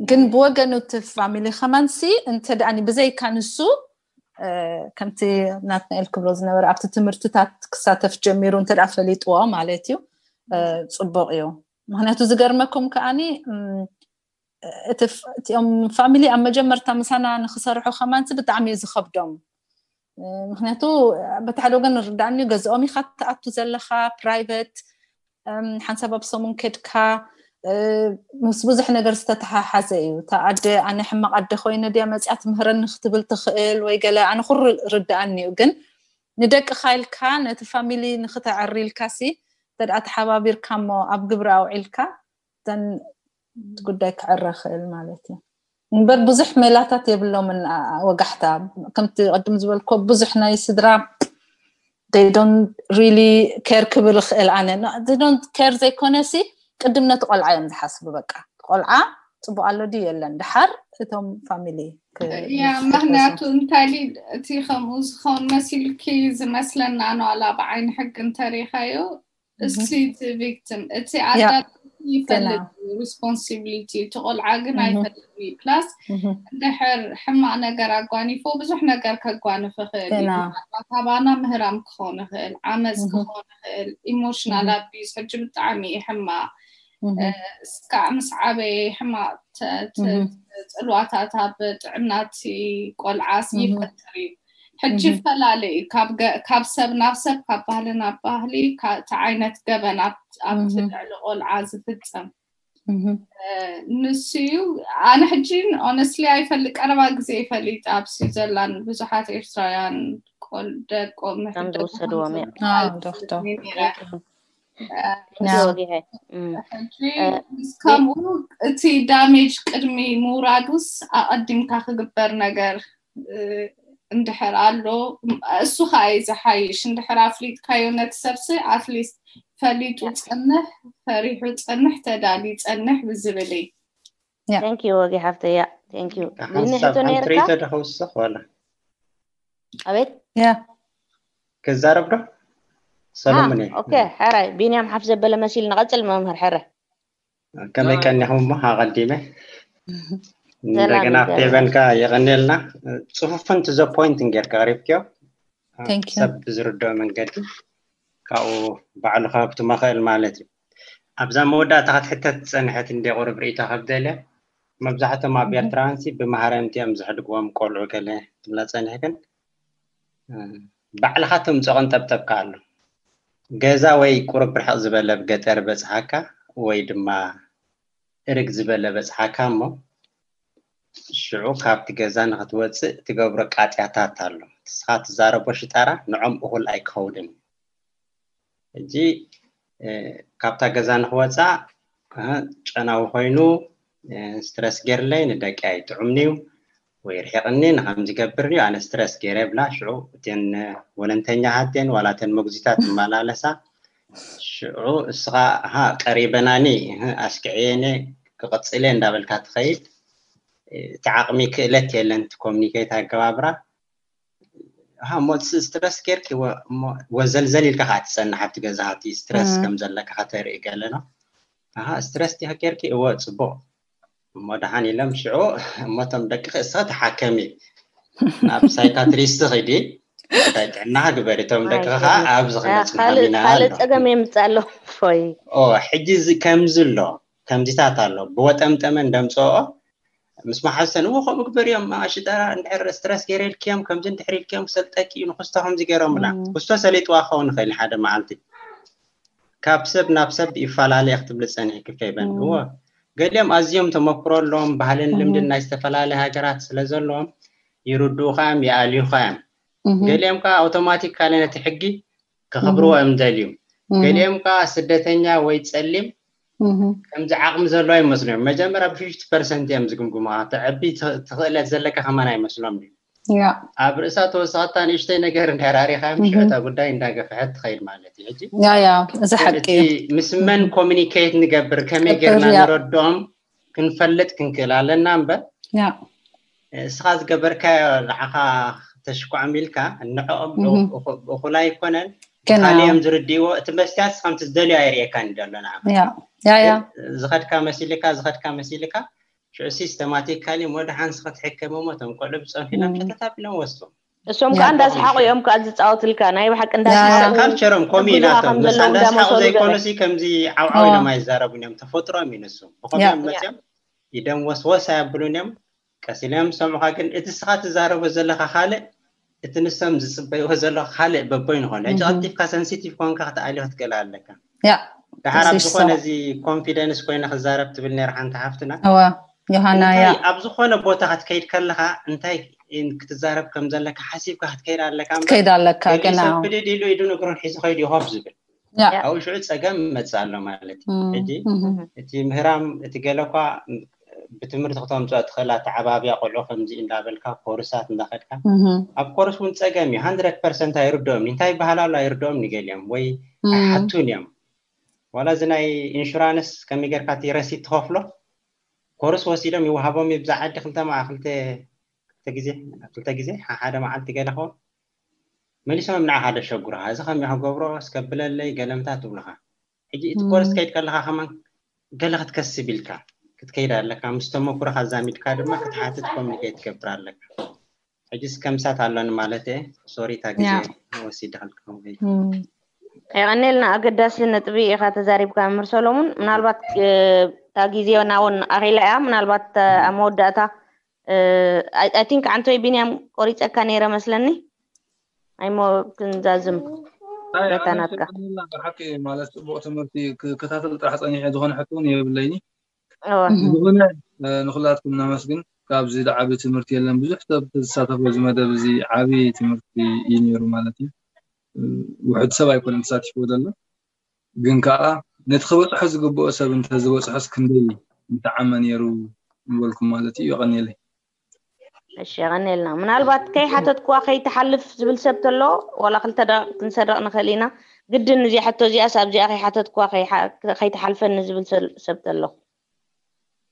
ግን ብወገኑ እቲ ፋሚሊ ከማንሲ እንተ ደኣኒ ብዘይካ ንሱ ከምቲ ናትናኤል ክብሎ ዝነበረ ኣብቲ ትምህርትታት ክሳተፍ ጀሚሩ እንተ ፈሊጥዎ ማለት እዩ ፅቡቅ እዩ ምክንያቱ ዝገርመኩም ከዓኒ እቲኦም ፋሚሊ ኣብ መጀመርታ ምሳና ንክሰርሑ ከማንሲ ብጣዕሚ እዩ ዝከብዶም ምክንያቱ በቲ ሓደ ወገን ርዳእኒ ገዝኦም ኢካ ትኣቱ ዘለካ ፕራይቨት ሓንሳብ ኣብ ሰሙን ከድካ ምስ ብዙሕ ነገር ዝተተሓሓዘ እዩ እታ ኣደ ኣነ ሕማቅ ኣደ ኮይነ ድያ መፅያ ትምህረኒ ክትብል ትኽእል ወይ ገለ ኣነ ኩሩ ርዳኣኒ እዩ ግን ንደቅካ ኢልካ ነቲ ፋሚሊ ንክተዕሪ ኢልካ ሲ ተደኣ ተሓባቢርካ እሞ ኣብ ግብሪ ኣውዒልካ ተን ጉዳይ ክዕረ ክእል ማለት እዩ እምበር ብዙሕ ሜላታት የብሎምን ወጋሕታ ከምቲ ቅድም ዝበልኮ ብዙሕ ናይ ስድራ they don't really care ክብል ይኽእል ኣነ። They don't care ዘይኮነሲ ቅድም ነቲ ቆልዓ እዮም ዝሓስቡ። በቃ ቆልዓ ጽቡቕ ኣሎ ድዩ የለን፣ ድሓር እቶም ፋሚሊ። ያ ምክንያቱ እንታይ እቲ ከምኡ ዝኸውን መሲልኪ ዝመስለና ንዋላ ብዓይኒ ሕጊ እንተሪኻዮ እሱ እቲ ቪክቲም እቲ ኣዳልቲ ይፈልጥ ሪስፖንሲቢሊቲ እቲ ቆልዓ ግን ኣይፈልጥ እዩ። ፕላስ እንድሕር ሕማቕ ነገር ኣጓኒፎ ብዙሕ ነገር ከጓንፍ ይኽእል እዩ። ካባና ምህራም ክኸውን ይኽእል፣ ዓመፅ ክኸውን ይኽእል፣ ኢሞሽናል ኣቢዩዝ ሕጂ ብጣዕሚ እዩ ሕማቕ። እስካዕ ምስ ዓበየ ሕማቕ ጽልዋታት ኣብ ጥዕናቲ ቆልዓስ ይፈጥር እዩ። ሕጂ ይፈላለ እዩ ካብ ሰብ ናብ ሰብ፣ ካብ ባህሊ ናብ ባህሊ፣ እቲ ዓይነት ገበን ኣብቲ ልዕሊ ቆልዓ ዝፍጸም ንሱ እዩ። ኣነ ሕጂ ኦነስትሊ ኣይፈልጥ፣ ቀረባ ግዜ ይፈልጥ ኣብ ስዊዘርላንድ ብዙሓት ኤርትራውያን ደቆም ዝወሰድዎም ከምኡ እቲ ዳሜጅ ቅድሚ ምውራዱስ ኣቐዲምካ ክግበር ነገር እንድሕር ኣሎ እሱ ከዓ እዩ ዝሓይሽ። እንድሕር ኣፍሊጥካዮ ነቲ ሰብሲ ኣትሊስት ፈሊጡ ፅንሕ፣ ፈሪሑ ፅንሕ፣ ተዳልዩ ፀንሕ ብዝብል እዩ። Thank you ወጊ ሓፍተይ። ያ thank you። ቢኒ ሕቶ ነይርካ? ትሪኢቶ ዶ ክውስኽ ዋላ? ኣቤት። ያ ክዛረብ ዶ? ሰሎሞን እየ። ኦኬ፣ ሕራይ ቢንያም ሓፍ ዘበለ መሲል ንቐጽል መምህር ሕረ። ከመይ ቀኒኹም እሞ ኣቐዲመ እንደገና ፌበን ከ የቐንየልና። ጽፉፍን to the point ን ጌርካ ቀሪብክዮ። ሰብ ብዝርድኦ መንገዲ ካብኡ ባዕሉ ከህብትሞ ክእል ማለት እዩ። ኣብዛ መወዳእታ ክትሕተት ዝጸንሐት እንደ ቁሩብ ርእይቶ ከብደለ። መብዛሕቶም ኣብ ኤርትራውያን ሲ ብመሃረምቲ እዮም ዝሕድግዎም ቆልዑ ገለ ትብላ ጸኒሕክን ባዕልኻ ተምጽኦ ቀንጠብጠብካ ኣሎ። ገዛ ወይ ቁሩብ ርሕቕ ዝበለ ኣብ ገጠር በጽሓካ ወይ ድማ እርግ ዝበለ በጽሓካ እሞ ሽዑ ካብቲ ገዛ ንክትወፅእ ትገብሮ ቃጢያታት ኣሎ። ንስኻ ትዛረቦ ሽጣራ ንዖም እኹል ኣይክኸውንን እዩ። ሕጂ ካብታ ገዛ ንክወፃ ጨናዊ ኮይኑ ስትረስ ገይርለይ ንደቂ ኣይጥዑምኒ እዩ ወይ ርሒቕኒ ንከምዚ ገብርኒ ኣነ ስትረስ ገይረ ብላ ሽዑ እተን ወለንተኛ ሃቴን ዋላ እተን መጉዚታት ትመላለሳ ሽዑ እስኻ ሃ ቀሪበናኒ ኣስክዕየኒ ክቕፅል እየ እንዳበልካ ትኸይድ እቲ ዓቕሚ ክእለት የለን እቲ ኮሚኒኬት ኣገባብራ ሃ እሞ ስትረስ ጌርኪ ወዘልዘል ኢልካ ከዓ ትፀንሕ ኣብቲ ገዛ ሃቲ ስትረስ ከም ዘለካ ከተርኢ ገለና ሃ ስትረስ ዲካ ጌርኪ እወ ፅቡቅ እሞ ደሓን ኢሎም ሽዑ እሞቶም ደቂ እስኻ ተሓከሚ ናብ ሳይካትሪስት ኺዲ እንታይ ጥዕና ግበሪ እቶም ደቂ ከዓ ኣብዚ ክመፅና ኢና ካልእ ፀገም የምፅእ ኣሎ ፎይ ሕጂ ከምዚ ኣሎ ከምዚታት ኣሎ ብወጠምጠመ እንደምፅኦ ምስ መሓዝተን እዎ ከምኡ ግበር እዮም ሽጠራ እንድሕር ስትረስ ገይረ ኢልክዮም ከምዚ እንድሕር ኢልክዮም ክሰልጠኪ እዩ ንክስቶ ከምዚ ገይሮምላ ክስቶ ሰሊጥዋ ክኸውን ይኽእል ሓደ መዓልቲ ካብ ሰብ ናብ ሰብ ይፈላለየ ክትብሊ ፀኒሕኪ ፌበን እዎ ገሊኦም ኣዝዮም ተመክሮ ኣለዎም ባህልን ልምድን ናይ ዝተፈላለየ ሃገራት ስለ ዘለዎም ይርድኡኻ እዮም ይኣልዩኻ እዮም ገሊኦም ከዓ ኣውቶማቲካሊ ነቲ ሕጊ ከኽብርዎ እዮም ደልዩ ገሊኦም ከዓ ስደተኛ ወይ ፀሊም ከምዚ ዓቕሚ ዘለዎ ይመስሉ እዮም መጀመርያ ብ ፊፍቲ ፐርሰንት እዮም ዝግምግሙኻ ተዕቢ ትኽእለት ዘለካ ከማን ኣይመስሎም እዩ ኣብ ርእሳ ተወሳኸታ ንእሽተይ ነገር እንዳራሪኻ ምሽ እታ ጉዳይ እንዳገፍሐት ትኸይድ ማለት እዩ ሕጂ እዚ ሓቂ እዩ ምስ መን ኮሚኒኬት ንገብር ከመይ ገርና ንረድኦም ክንፈልጥ ክንክእል ኣለና እምበር እስኻ ዝገበርካዮ ንዓኻ ተሽኳዕም ኢልካ ንዕኦም እኹላ ኣይኮነን ካልዮም ዝርድእዎ እቲ መስትያት ከምቲ ዝደልዮ ኣይርእየካን ይደሎ ንዓኻ ዝኸድካ መሲልካ ዝኸድካ መሲልካ ሽዑ ሲስተማቲካሊ እሞ ደሓን ስኸትሕከም እሞ እቶም ቆልዑ ብፀንሑ ኢሎም ሸተት ኣቢሎም ወስዶም እሶም ከዓ እንዳስሓቁ እዮም ከዓ ዝፃወትልካ ናይ ብሓቂ እንዳስሓቁ ካልቸሮም ኮሚ ኢላቶም እንዳስሓቁ ዘይኮኑ ሲ ከምዚ ዓውዓው ኢሎም ኣይዛረቡን እዮም ተፈጥሮም እዩ ንሱ ብኸምኦም መፅኦም ኢደም ወስወስ ኣየብሉን እዮም ቀሲሎም ሰምዑኻ ግን እቲ ስኻ ትዛረቦ ዘለኻ ካልእ እቲ ንሶም ዝፅበይዎ ዘሎ ካልእ በቦይኑ ኾነ ሕጂ ቀልጢፍካ ሰንሲቲቭ ኮንካ ክትኣልዮ ክትክእል ኣለካ ያ ደሓር ኣብ ዝኾነ እዚ ኮንፊደንስ ኮይነ ክዛረብ ትብል ነይራ ሓንቲ ሓፍትና እዋ ዮሃና ያ ኣብ ዝኾነ ቦታ ክትከይድ ከለኻ እንታይ ክትዛረብ ከም ዘለካ ሓሲብካ ክትከይድ ኣለካ ከይድ ኣለካ ገና ብድድ ኢሉ ኢዱ ንግሩን ሒዙ ከይዱ ይኾፍ ዝብል ያ ኣብኡ ሽዑ ፀገም መፅእ ኣሎ ማለት እዩ ሕጂ እቲ ምህራም እቲ ገለ እኳ ብትምህርቲ ክተምፅኦ ትኽእል ኣተዓባብያ ቆልዑ ከምዚ እንዳበልካ ኮርሳት እንዳኸድካ እህ ኣብ ኮርስ እውን ፀገም እዩ። ሃንድረድ ፐርሰንት ኣይርድኦም እንታይ ይበሃል ኣሎ ኣይርድኦም ንገሊኦም ወይ እህ ኣይሓቱን እዮም። ዋላ እዚ ናይ ኢንሹራንስ ከመይ ጌርካ እቲ ረሲት ትኸፍሎ ኮርስ ወሲዶም ይወሃቦም እዩ። ብዛ ዓዲ ክልተ መዓ ክልተ ክልተ ግዜ ክልተ ግዜ ሓደ መዓልቲ ገለ ኸውን መሊሶም ንዓኻ ደሸጉሩኻ። እዚ ከመይ ክገብሮ እስከ ብለለይ ገለምታ ትብሉኻ። ሕጂ እቲ ኮርስ ትከይድ ከለኻ ከማን ገለ ክትከስብ ኢልካ ክትከይድ ኣለካ። ምስ ተመኩሮኻ ኣዛሚድካ ድማ ክትሓትት ኮሚኒኬት ትገብር ኣለካ። ሕጂ እስከ ምሳት ኣሎኒ ማለት እየ። ሶሪ እታ ግዜ ያ ወሲደ ከልክኹም ወይ እም የቐኔልና። ኣገዳሲ ነጥቢ ኢኻ ተዛሪብካ መምህር ሰሎሙን። ምናልባት እ፣ እታ ግዜና እውን ኣኺላ እያ። ምናልባት እ፣ ኣብ መወዳእታ ኣይ ቲንክ ዓንቶይ ቢንያም ቆሪፀካ ነይረ መስለኒ። ኣይሞ ክንዛዝም ኣይ በታ ኣነ ናትካ ሸቀኒላ ብሓቂ ማለት ፅቡቅ ትምህርቲ ክከታተል ጥራሕ ፀኒሐ ዝኾነ ሕቶ እውን የብለይኒ። እወ እህ ዝኾነ እ፣ ንኩላትኩም ነመስግን። ካብዚ ዝዓቢ ትምህርቲ የለን። ብዙሕ ሰብ ተዝሳተፎ እዚ መደብ እዚ ዓቢ ትምህርቲ እዩ ነይሩ ማለት እዩ። እ፣ ውሕድ ሰብ ኣይኮነን ተሳቲፍዎ ዘሎ፣ ግን ከዓ ነቲ ክበፅሖ ዝግብኦ ሰብ እንተዝበፅሖስ ክንደይ ምተዓመ ነይሩ ምበልኩም ማለት እዩ። የቐንየለይ። እሺ የቐንየልና። ምናልባት ከይሓተትኩዋ ከይትሓልፍ ዝብል ሰብ ተሎ ዋላ ክልተ ደቂቕ ክንሰርቕ ንኽእል ኢና። ግድን እዚኣ ሕቶ እዚኣስ ኣብዚኣ ከይሓተትኩዋ ከይሓ- ከይትሓልፈኒ ዝብል ሰል- ሰብ ተሎ።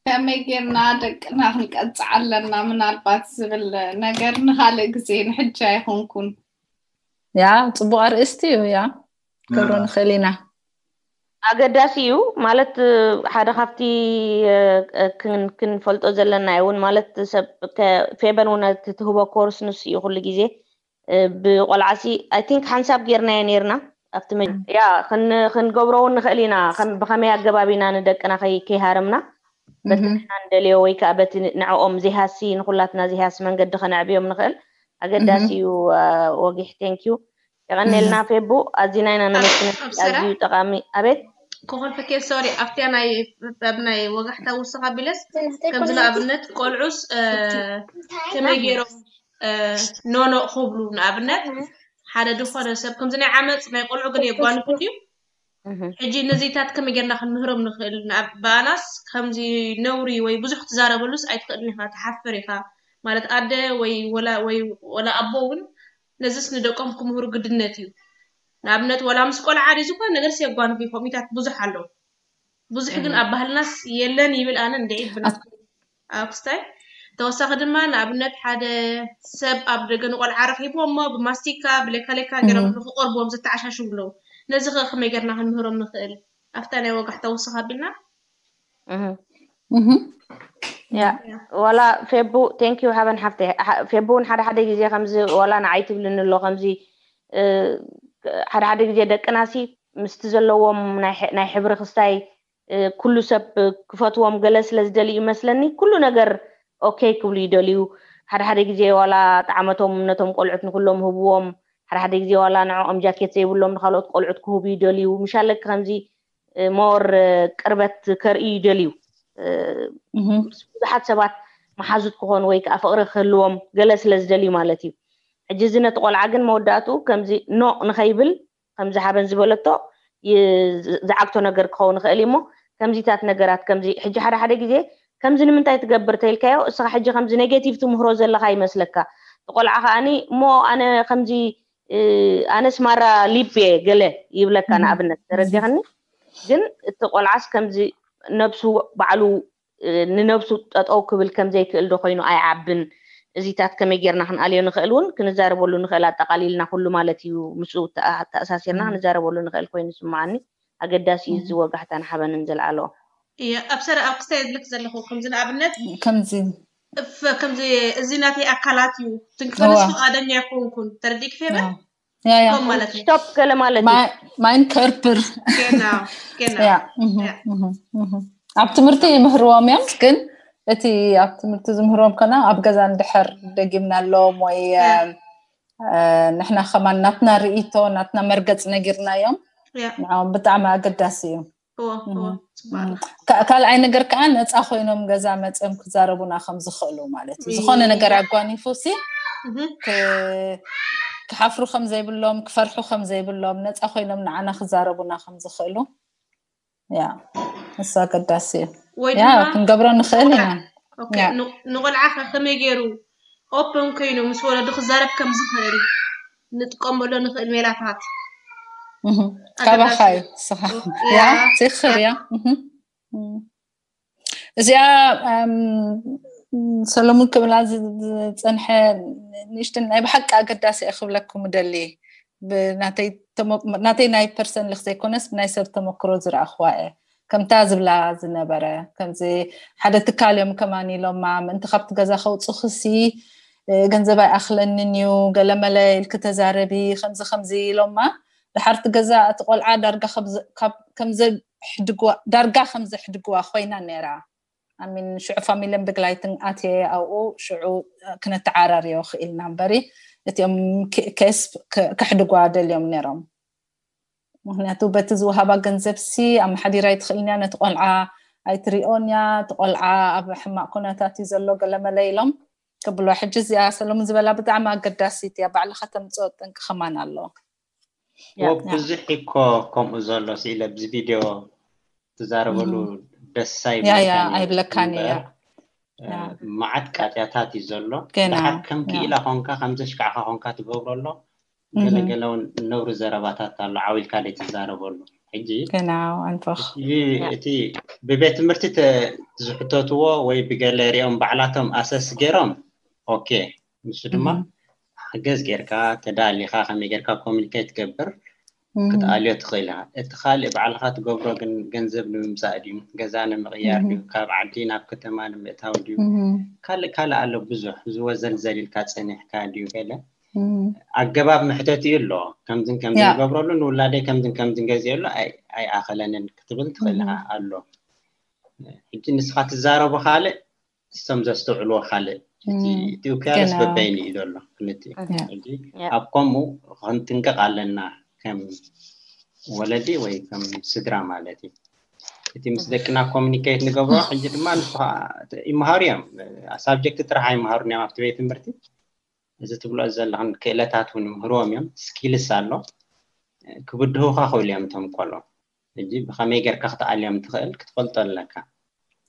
ከመይ ጌርና ደቅና ክንቀፅዕ ኣለና ምናልባት ዝብል ነገር ንኻልእ ግዜ ንሕጂ ኣይኾንኩን። ያ ፅቡቅ ኣርእስቲ እዩ። ያ ክብሮ ንኽእል ኢና። ኣገዳሲ እዩ ማለት ሓደ ካብቲ እ፣ ክን- ክንፈልጦ ዘለና እውን ማለት ሰብ ከ- ፌበን እውን እቲ ትህቦ ኮርስ ንሱ እዩ ኩሉ ግዜ እ፣ ብቆልዓሲ ኣይ ቲንክ ሓንሳብ ጌርናዮ ነይርና ኣብቲ መ- ያ ክን- ክንገብሮ እውን ንኽእል ኢና ከም- ብኸመይ ኣገባብ ኢና ንደቅና ከይ- ከይሃረምና በቲ እህ ንሕና ንደልዮ ወይ ከዓ በቲ ንዕኦም ዘይሃሲ ንኩላትና ዘይሃሲ መንገዲ ከነዕብዮም ንኽእል ኣገዳሲ እህ እዩ። አ፣ ወጊሕ ቴንኪዩ እህ የቐኔልና ፌቡ ኣዚና ኢና ነመስግነኪ። ኣብሰራ ኣዝዩ ጠቓሚ። ኣቤት ክኾልፈኬ ሶሪ ኣብቲያ ናይ ኣብ ናይ ወጋሕታ ውስኽ ኣቢለስ ከምዚ ንኣብነት ቆልዑስ እ፣ ከመይ ገይሮም እ፣ ኖኖ ክብሉ ንኣብነት ሓደ ዝኾነ ሰብ ከምዚ ናይ ዓመፅ ናይ ቆልዑ ግን የጓንፍ እንድዩ። እህ ሕጂ ነዚታት ከመይ ጌርና ክንምህሮም ንኽእል? ንኣብ- ብኣናስ ከምዚ ነውሪ ወይ ብዙሕ ትዛረበሉስ ኣይትኽእልን ኢኻ፣ ትሓፍር ኢኻ። ማለት ኣደ ወይ ወላ ወይ ወላ ኣቦ እውን ነዚስ ንደቆም ክምህሩ ግድነት እዩ። ንኣብነት ወላ ምስ ቆልዓ ድዩ ዝኾነ ነገርስ የጓንፉ እዩ። ከምኡታት ብዙሕ ኣለዉ። ብዙሕ ግን ኣብ ባህልናስ የለን ይብል ኣነ እንድዒ ብና ኣክስታይ ተወሳኺ ድማ ንኣብነት ሓደ ሰብ ኣብ ደገ ንቆልዓ ረኺብዎ እሞ ብማስቲካ ብሌካሌካ ገይሮም ንክቆርብዎም ዘተዓሻሽው ኣለዉ። ነዚ ከ ከመይ ጌርና ክንምህሮም ንኽእል? ኣብታ ናይ ወጋሕታ ውስኽ ኣቢልና እህ እህ ያ ዋላ ፌቡ ቴንኪዩ ሓበን ሓፍተ ፌቡ እውን ሓደ ሓደ ግዜ ከምዚ ዋላ ንዓይ ትብልኒ ኣሎ ከምዚ እ፣ ሓደ ሓደ ግዜ ደቅናሲ ምስቲ ዘለዎም ናይ ሕ- ናይ ሕብሪ ክስታይ እ፣ ኩሉ ሰብ ክፈትዎም ገለ ስለ ዝደሊ እዩ መስለኒ ኩሉ ነገር ኦኬ ክብሉ ይደልዩ። ሓደ ሓደ ግዜ ዋላ ጣዕመቶም ነቶም ቆልዑት ንኩሎም ህብዎም። ሓደ ሓደ ግዜ ዋላ ንዕኦም ጃኬት ዘይብሎም ንካልኦት ቆልዑት ክህቡ ይደልዩ። ምሻለኪ ከምዚ እ፣ ሞር እ፣ ቅርበት ከርእዩ ይደልዩ። እ፣ እህ ምስ ብዙሓት ሰባት መሓዙት ክኾኑ ወይ ከዓ ፍቕሪ ክህልዎም ገለ ስለ ዝደልዩ ማለት እዩ። ሕጂ እዚ ነቲ ቆልዓ ግን መወዳእትኡ ከምዚ ኖ ንኸይብል ከምዚ ሓበን ዝበለቶ ይ- ዝ- ዝዓግቶ ነገር ክኸውን ይኽእል እዩ እሞ ከምዚታት ነገራት ከምዚ ሕጂ ሓደ ሓደ ግዜ ከምዚ ንምንታይ ትገብር ተይልካዮ እስኻ ሕጂ ከምዚ ኔጌቲቭ ትምህሮ ዘለኻ ይመስለካ። እቲ ቆልዓ ከኣኒ እሞ ኣነ ከምዚ እ፣ ኣነስ ማራ ሊብ እየ ገለ ይብለካ ንኣብነት ተረዲኽኒ። ግን እቲ ቆልዓስ ከምዚ ነብሱ ባዕሉ እ፣ ንነብሱ ጠጠው ክብል ከም ዘይክእል ዶ ኮይኑ ኣይዓብን? እዚታት ከመይ ጌርና ክንኣልዮ ንኽእል እውን ክንዛረበሉ ንኽእል ኣጠቓሊልና ኩሉ ማለት እዩ። ምስኡ ተኣ- ተኣሳሲርና ክንዛረበሉ ንኽእል ኮይኑ ይስምዓኒ። ኣገዳሲ እዩ እዚ ወጋሕታን ሓበንን ዘልዓሎ። እየ ኣብ ሰረ ኣብ ክስታይ ዝብለክ ዘለኹ ከምዚ ንኣብነት ከምዚ እፍ ከምዚ እዚ ናተይ ኣካላት እዩ ትንክፈልስ እዋ ፍቓደኛ ኣይኮንኩን ተረዲክ ፌበ ያ ያ ከም ማለት እዩ ስቶፕ ገለ ማለት እዩ። ማይ- ማይን ከርፕር ኬና ኬና ያ እህ፣ እህ፣ እህ። ኣብ ትምህርቲ ይምህርዎም እዮም ግን እቲ ኣብ ትምህርቲ ዝምህርዎም ከና ኣብ ገዛ እንድሕር ደጊምናሎም ወይ እ፣ ንሕና ከማን ናትና ርእይቶ ናትና መርገፅ ነጊርናዮም ያ ንዕኦም ብጣዕሚ ኣገዳሲ እዩ። እዎ እዎ ጽባሕ ካ- ካልኣይ ነገር ከዓ ነፃ ኮይኖም ገዛ መፅኦም ክዛረቡና ከም ዝኽእሉ ማለት እዩ። ዝኾነ ነገር ኣጓኒፉ ሲ እህ ክ- ክሓፍሩ ከም ዘይብሎም ክፈርሑ ከም ዘይብሎም ነፃ ኮይኖም ንዓና ክዛረቡና ከም ዝኽእሉ ያ እሱ ኣገዳሲ እዩ። ወይ ያ ድማ ክንገብሮ ንኽእል ኢና። ኦኬ፣ ያ ን- ንቆልዓ ከ ከመይ ገይሩ ኦፕን ኮይኑ ምስ ወለዱ ክዛረብ ከም ዝኽእል ንጥቀመሉ ንኽእል ሜላታት እህ፣ ካባኻ ኣገዳሲ እዩ እዩ። ንስኻ። ያ ያ ትኽር ያ እህ፣ እም። እዚኣ እም፣ ሰሎሙን ክብላ ዝ- ዝፀንሐ ንእሽትን ናይ ብሓቂ ኣገዳሲ እየ ክብለኩም ደሊ። ብናተይ ተሞ- ናተይ ናይ ፐርሰን ልክ ዘይኮነስ ብናይ ሰብ ተመክሮ ዝረኣኽዋ እየ። ከምታ ዝብላ ዝነበረ ከምዚ ሓደ ትካል እዮም ከማን ኢሎማ፣ ምእንቲ ካብቲ ገዛ ከውፁኽሲ እ፣ ገንዘብ ኣይኣኽለንን እዩ፣ ገለመለ ኢልክ ተዛረቢ፣ ከምዚ ከምዚ ኢሎማ። ድሓርቲ ገዛ እቲ ቆልዓ ዳርጋ ከምዘ- ካብ- ከምዘ- ሕድግዋ- ዳርጋ ከም ዘሕድግዋ ኮይና ነይራ። ኣሚን ሽዑ ፋሚልን ብግላይትን ኣትየ ኣብኡ ሽዑ ክነተዓራርዮ ክኢልና እምበሪ እቲኦም ኬ- ኬስ ክ- ከሕድጓ ደልዮም ነይሮም። ምክንያቱ በቲ ዝወሃባ ገንዘብ ሲ ኣመሓዲራ ይትኽእልንያ ነቲ ቆልዓ ኣይትሪኦንያ እቲ ቆልዓ ኣብ ሕማቅ ኩነታት እዩ ዘሎ ገለመለ ኢሎም ክብሎ ሕጂ እዚኣ ሰሎሙን ዝበላ ብጣዕሚ ኣገዳሲት እያ። ባዕልኻ ተምፅኦ ጠንቂ ከማን ኣሎ። ያ ወ ብዙሕ እኮ ከምኡ ዘሎ ስኢለ ኣብዚ ቪድዮ ትዛረበሉ እህ። ደስ ያ ያ ኣይብለካን እዩ ኣይብለካን እያ እምበር እ፣ ያ መዓት ቃጢያታት እዩ ዘሎ። ገና ድሓር ከም ያ ክኢላ ኾንካ ከምዚ ኣሽካዕኻ ኾንካ ትገብረሎ ገለ እህ። ገለ እውን ነውሪ ዘረባታት ኣሎ ዓው ኢልካ ደይ ትዛረበሉ። ሕጂ ገና ኣንፈኽ እቲ ያ እቲ ብቤት ትምህርቲ ተ- ዝሕተትዎ ወይ ብገለ ሪኦም ባዕላቶም ኣሰስ ገይሮም ኦኬ፣ ንሱ ድማ እህ። ሓገዝ ጌርካ ተዳሊኻ ከመይ ጌርካ ኮሚኒኬት ትገብር እህ። ክትኣልዮ ትኽእል ኢኻ። እቲ ካልእ ባዕልኻ ትገብሮ ግን ገንዘብ ንምምፃእ ድዩ፣ ገዛ ንምቕያር እህ። ድዩ፣ ካብ ዓዲ ናብ ከተማ ንምእታው ድዩ፣ እህ። ካልእ ካልእ ኣሎ ብዙሕ ዝወዘልዘል ኢልካ ፀኒሕካ ድዩ ገለ እህ። ኣገባብ መሕተት እዩ ኣሎ። ከምዝን ከምዝን ያ ይገብረሉ ንውላደይ ከምዝን ከምዝን ገዚኦ ኣሎ ኣይ- ኣይኣኸለንን ክትብል ትኽእል ኢኻ እህ። ኣሎ። ሕጂ ንስኻ ትዛረቦ ካልእ እሶም ዘስተውዕልዎ ካልእ እቲ እህ። እቲ ውክያኖስ ገና በበይኑ እዩ ዘሎ ክልቲኡ። ያ ሕጂ ያ ኣብ ከምኡ ክንጥንቀቕ ኣለና ከም ወለዲ ወይ ከም ስድራ ማለት እዩ። እቲ ምስ ደቅና ኮሚኒኬት ንገብሮ ሕጂ ድማ ንሱ ከዓ ይመሃሩ እዮም። ሳብጀክት ጥራሕ ኣይመሃሩን እዮም ኣብቲ ቤት ትምህርቲ። እዚ ትብሎ ዘለኽን ክእለታት እውን ይምህርዎም እዮም። ስኪልስ ኣሎ ክብድሁኻ ክእሉ እዮም እቶም ቆልዑ። ሕጂ ብኸመይ ጌርካ ክትኣልዮም ትኽእል ክትፈልጦ ኣለካ።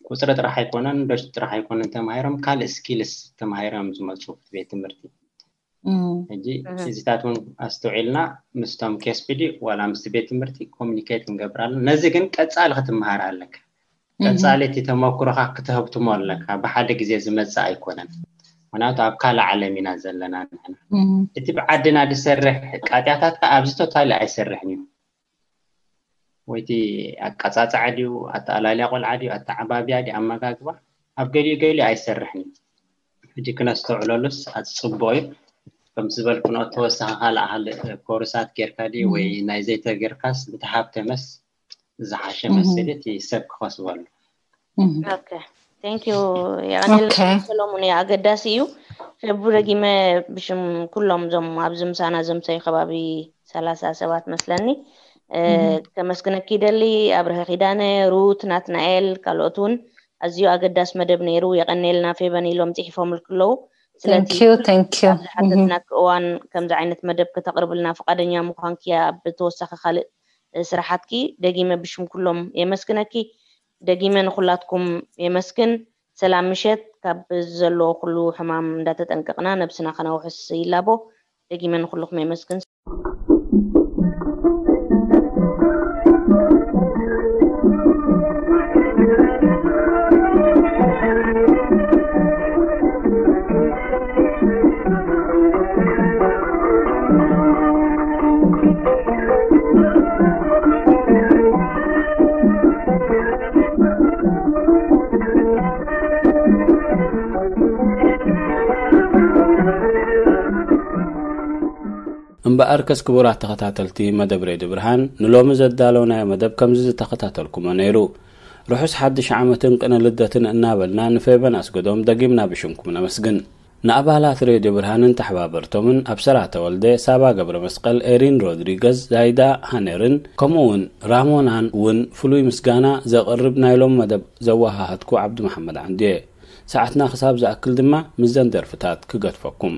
ቁፅሪ ጥራሕ ኣይኮነን፣ ዶች ጥራሕ ኣይኮነን ተማሂሮም፣ ካልእ ስኪልስ ተማሂሮም ዝመፁ እቲ ቤት ትምህርቲ። ሕጂ እዚታት እውን ኣስተውዒልና ምስቶም ኬስፒዲ ዋላ ምስቲ ቤት ትምህርቲ ኮሚኒኬት ክንገብር ኣለና። ነዚ ግን ቀፃሊ ክትመሃር ኣለካ። ቀፃሊ እቲ ተመክሮኻ ክትህብትሞ ኣለካ። ብሓደ ግዜ ዝመፅእ ኣይኮነን። ምክንያቱ ኣብ ካልእ ዓለም ኢና ዘለና ንሕና። እቲ ብዓድና ዝሰርሕ ቃጢያታት ከዓ ኣብዚ ቶታሊ ኣይሰርሕን እዩ። ወይቲ ኣቀፃፅዓ ድዩ፣ ኣተኣላልያ ቆልዓ ድዩ፣ ኣተዓባብያ ድዩ፣ ኣመጋግባ ኣብ ገሊኡ ገሊኡ ኣይሰርሕን እዩ። ሕጂ ክነስተውዕለሉስ ኣፅቡቕ እዩ። ከም ዝበልኩ ተወሳኺ ካልእ ካልእ ኮርሳት ጌርካ ድዩ ወይ ናይ ዘይተጌርካስ ብተሃብተመስ ዝሓሸ መሰል እቲ ሰብ ክኸስበሉ። ኦኬ፣ thank you። የቐንየልና ኦኬ። ሰሎሙን፣ ያ ኣገዳሲ እዩ። ፌቡ ደጊመ ብሽም ኩሎም ዞም ኣብዚ ምሳና ዘምሰዩ ከባቢ ሰላሳ ሰባት መስለኒ እ፣ ከመስግነኪ ይደሊ። ኣብርሀ ኪዳነ፣ ሩት፣ ናትናኤል፣ ካልኦት እውን ኣዝዩ ኣገዳሲ መደብ ነይሩ። የቐንየልና ፌበን ኢሎም ፅሒፎምልክ ኣለዉ። ስለቲ Thank you, thank you። ኣብ ዝሓተትናክ እዋን ከምዚ ዓይነት መደብ ከተቕርብልና ፍቓደኛ ምዃንኪ ኣብ ተወሳኺ ካልእ ስራሓትኪ ደጊመ ብሽም ኩሎም የመስግነኪ። ደጊመ ንኹላትኩም የመስግን። ሰላም ምሸት። ካብ ዘሎ ኩሉ ሕማም እንዳተጠንቀቕና ነብስና ከነውሕስ ይላቦ። ደጊመ ንኹልኹም የመስግን። እምበኣርከስ ክቡራት ተኸታተልቲ መደብ ሬድዮ ብርሃን ንሎሚ ዘዳለውናዮ መደብ ከምዚ ዝተኸታተልኩሞ ነይሩ። ርሑስ ሓድሽ ዓመትን ቅነ ልደትን እናበልና ንፌበን ኣስገዶም ደጊምና ብሽምኩም ነመስግን። ንኣባላት ሬድዮ ብርሃንን ተሓባበርቶምን ኣብሰራ ተወልደ፣ ሳባ ገብረ መስቀል፣ ኤሪን ሮድሪገዝ፣ ዛይዳ ሃነርን ከምኡ እውን ራሞናን እውን ፍሉይ ምስጋና ዘቕርብ ናይ ሎም መደብ ዘወሃሃድኩ ዓብዱ መሓመድ ዓንዱየ። ሰዓትና ክሳብ ዝኣክል ድማ ምስዘን ደርፍታት ክገድፈኩም።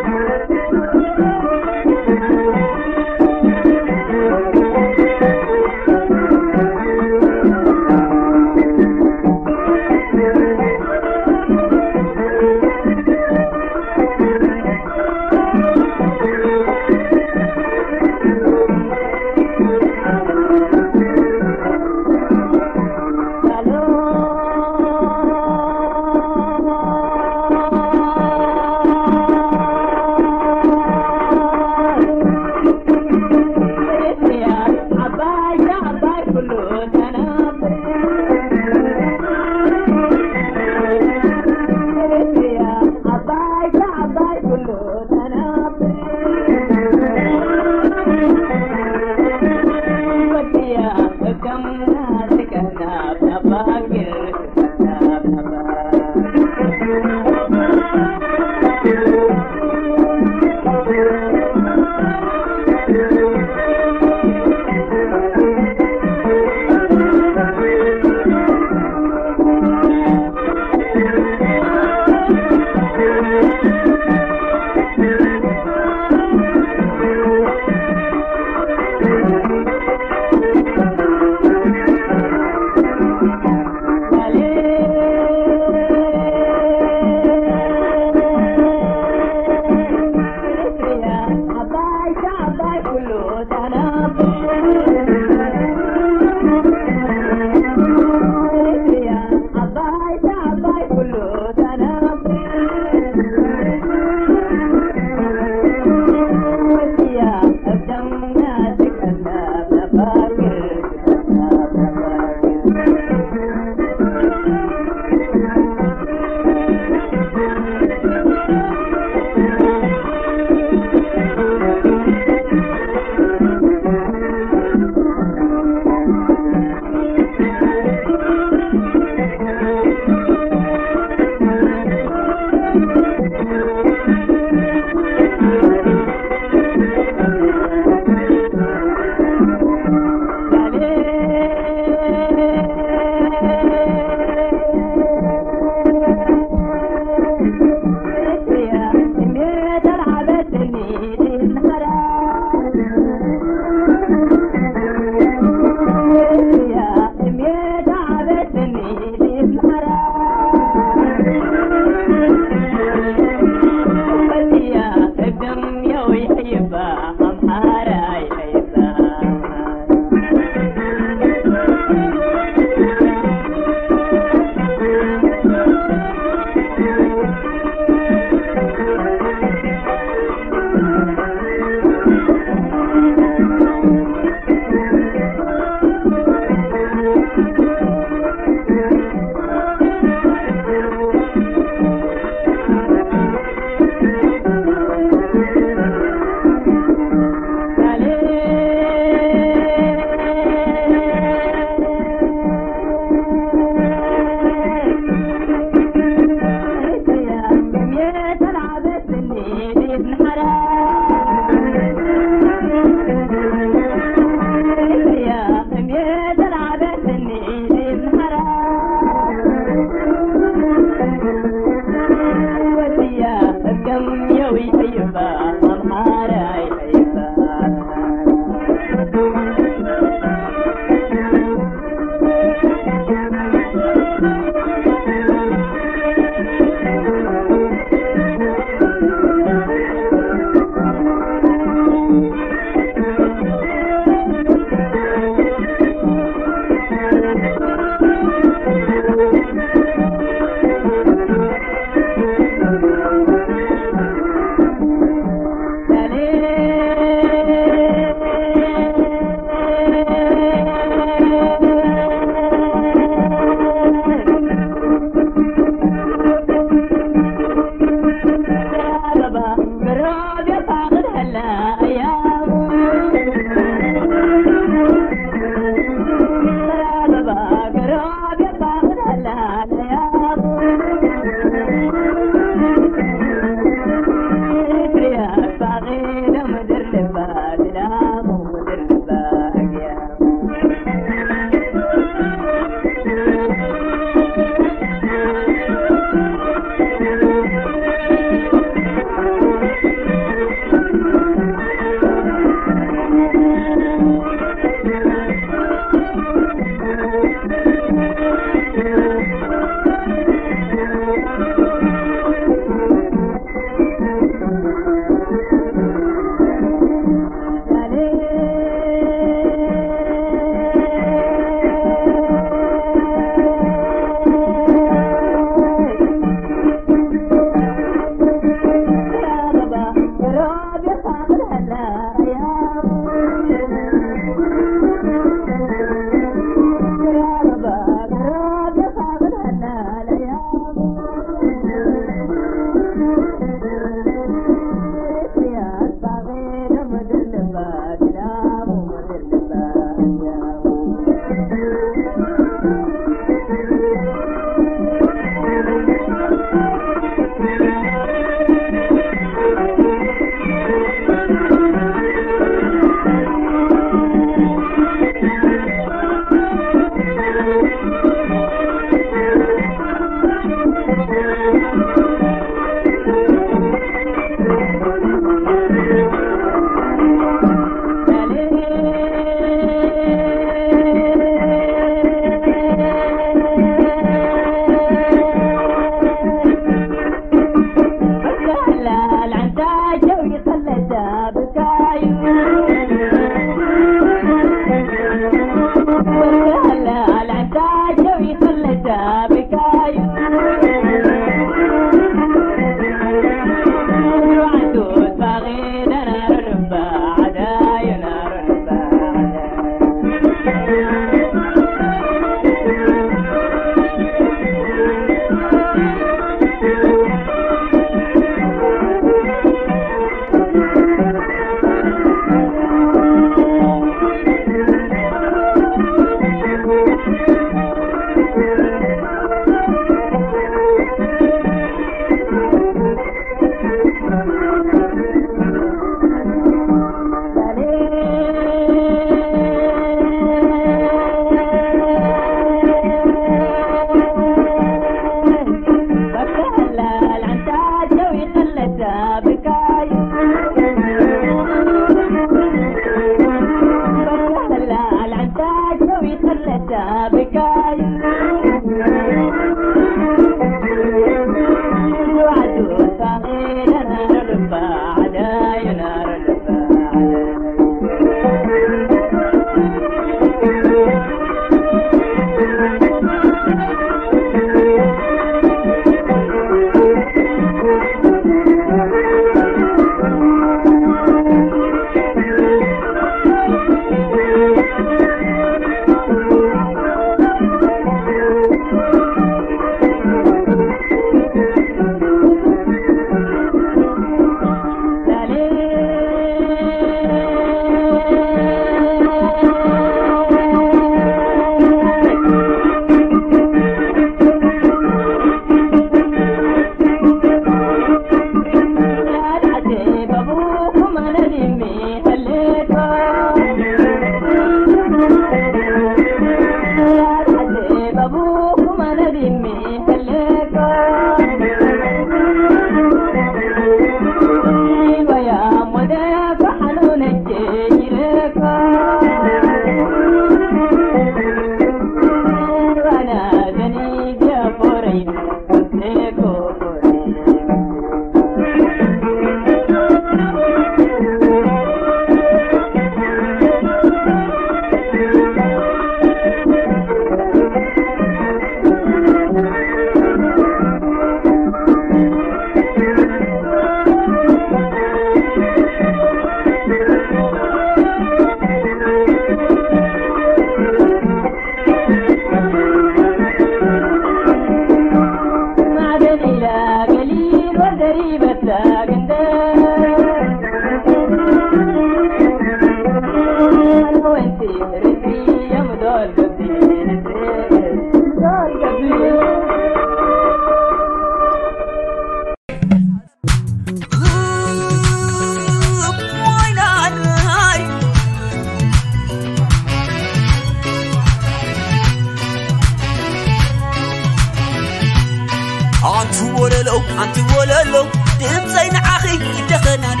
ኣንቲ ወለሎ፣ ኣንቲ ወለሎ፣ ድምፀይ ንዓኺ ይደኸን ኣሎ፣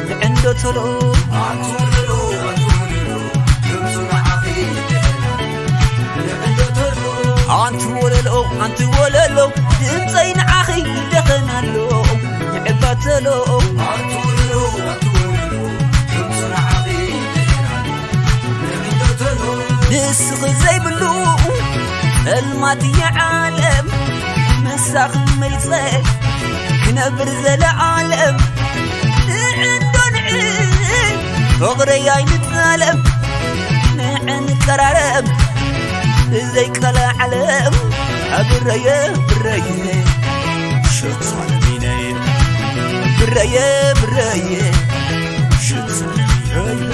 ንዕንዶ ቶሎ። ኣንቲ ወለሎ፣ ኣንቲ ወለሎ፣ ድምፁ ንዓኺ ይደኸን ኣሎ፣ ንዕንዶ ቶሎ። ኣንቲ ወለሎ፣ ኣንቲ ወለሎ፣ ድምፀይ ንዓኺ ይደኸን ኣሎ፣ ንዕባ ቶሎ። ኣንቲ ወለሎ፣ ኣንቲ ወለሎ፣ ድምፁ ንዓኺ ይደኸን ኣሎ። ንስኺ ዘይብሉ ጸልማት እየ ዓለም፣ ምሳኺ መሪጸ ክነብር ዘለዓለም። ንዕንዶ ንዕ ፍቕረይ ኣይንጸለም፣ ንዕንቀራረብ ብዘይቀለ ዓለም። ብረየ ብረየ ሸት ሳለሚነየ፣ ብረየ ብረየ ሸት ሳለሚነየ።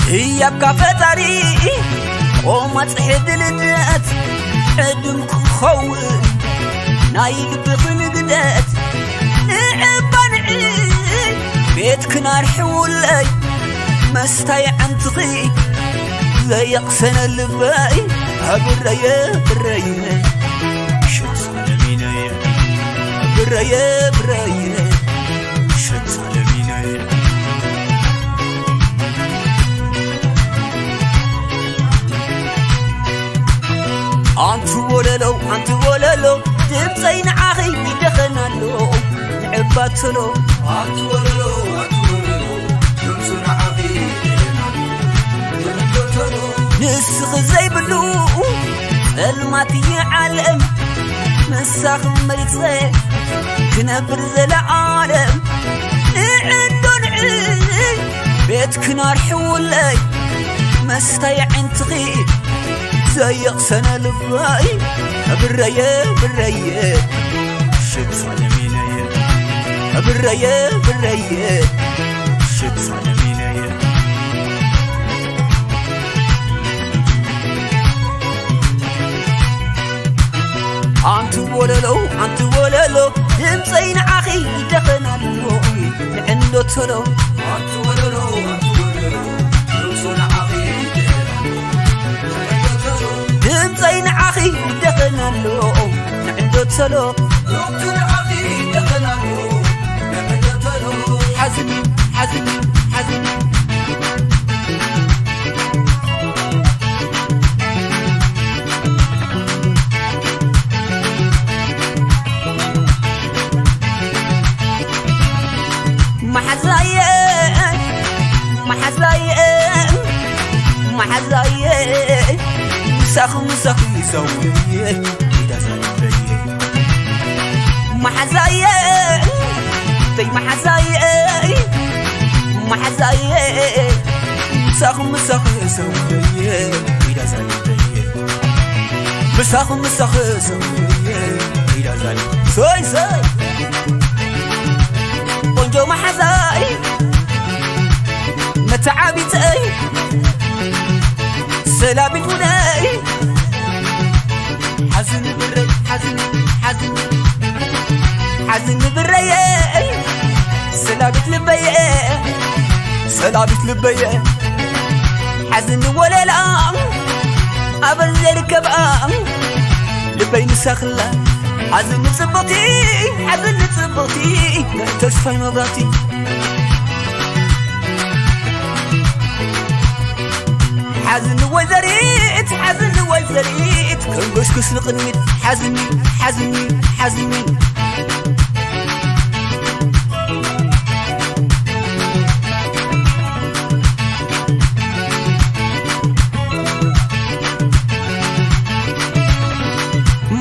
ህያብካ ፈጣሪ ቆማጽ ሕዲ ልደት ዕድም ክኸውን ናይ ልብኺ ንግደት። ንዕባ ንዕ ቤትክን ኣርሕውለይ መስታይ ዓንትኺ ዘየቕሰነ ልበይ። ብረየ ብረየ ሸት ሳለሚነየ፣ ብረየ ብረየ ሸት ሳለሚነየ። ኣንቲ ወለሎ፣ ኣንቲ ወለሎ፣ ድምፀይ ንዓኺ ይደኸን ኣሎ፣ ንዕባ ቶሎ። ኣንቲ ወለሎ፣ ኣንቲ ወለሎ፣ ድምፁ ንዓኺ ይደኸን ኣሎ፣ ንዕባ ቶሎ። ንስኺ ዘይብሉ ጸልማት እየ ዓለም፣ ምሳኺ መሪጸ ክነብር ዘለዓለም። ንዕንዶ ንዕ ቤትክን ኣርሕውለይ መስታይ ዓይንትኺ ዘየቕሰነ ልበይ። ብረየ ብረየ ሽት ሳለሚነየ፣ ብረየ ብረየ ሽት ሳለሚነየ። ኣንቲ ወለሎ፣ ኣንቲ ወለሎ፣ ድምፀይ ንዓኺ ይደኸን ኣሎ፣ ንዕንዶ ቶሎ። ኣንቲ ወለሎ፣ ኣንቲ ወለሎ፣ ድምፁ ንዓኺ ይደኸን ኣሎ፣ ንዕንዶ ቶሎ። ድምፀይ ንዓኺ ይደኸን ኣሎ፣ ንዕንዶ ቶሎ። ድምፁ ንዓኺ ይደኸን ኣሎ፣ ንዕንዶ ቶሎ። ሓዝኒ፣ ሓዝኒ፣ ሓዝኒ። መሓዛየ፣ መሓዛየ፣ መሓዛየ፣ ምሳኺ፣ ምሳኺ ይሰውየ፣ ኢዳ ዛሪበየ። መሓዛየ፣ ተይ መሓዛየ፣ መሓዛየ፣ ምሳኺ፣ ምሳኺ ሰውየ፣ ኢዳ ዛሪበየ። ምሳኺ፣ ምሳኺ ሰውየ፣ ኢዳ ዛሪበየ። ሰይ፣ ሰይ። ቆንጆ መሓዛይ፣ መተዓቢተይ፣ ሰላቢት ውነይ። ሓዝኒ ብረይ፣ ሓዝኒ፣ ሓዝኒ፣ ሓዝኒ ብረየ፣ ሰላቢት ልበየ፣ ሰላቢት ልበየ ሓዝኒ ወለላ ኣበል ዘይርከባ ልበይ ንሳኽላ ሓዝኒ ጽብቕቲ ሓዝኒ ጽብቕቲ ናይ ተስፋይ መብራቲ ሓዝኒ ወይዘሪት ሓዝኒ ወይዘሪት ከንጎስኩስ ንቕድሚት ሓዝኒ ሓዝኒ ሓዝኒ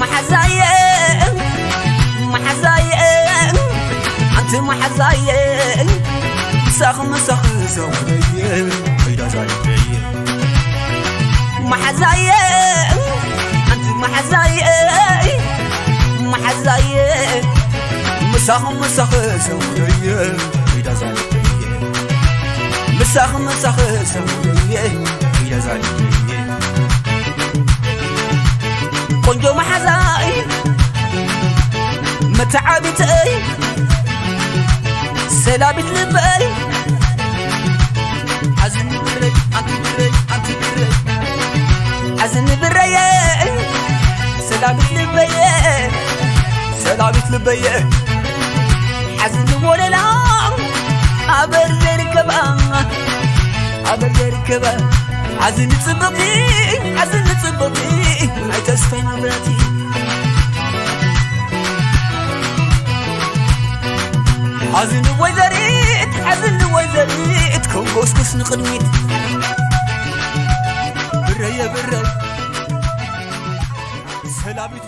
መሓዛየ መሓዛየ ኣንቲ መሓዛየ ምሳኽ ምሳኽ ዘውለየ ከይዳ ዛይተየ መሓዛየ ኣንቲ መሓዛየ መሓዛየ ምሳኽ ምሳኽ ዘውለየ ከይዳ ዛይተየ ምሳኽ ምሳኽ ዘውለየ ከይዳ ዛይተየ ቆንጆ መሓዛይ መተዓቢተይ ሰላቢት ልበይ ሓዝኒ ብረይ ኣንቲ ብረይ ኣንቲ ብረይ ሓዝኒ ብረየ ሰላቢት ልበየ ሰላቢት ልበየ ሓዝኒ ወለላ ኣበር ዘርከባ ኣበር ዘርከባ ሓዝኒ ጽብቕቲ ሓዝኒ ጽብቕቲ ናይ ተስፋይ መብራቲ ሓዝኒ ወይዘሪት ሓዝኒ ወይዘሪት ከንጎስኩስ ንቕድሚት ብረየ ብረይ ሰላቢት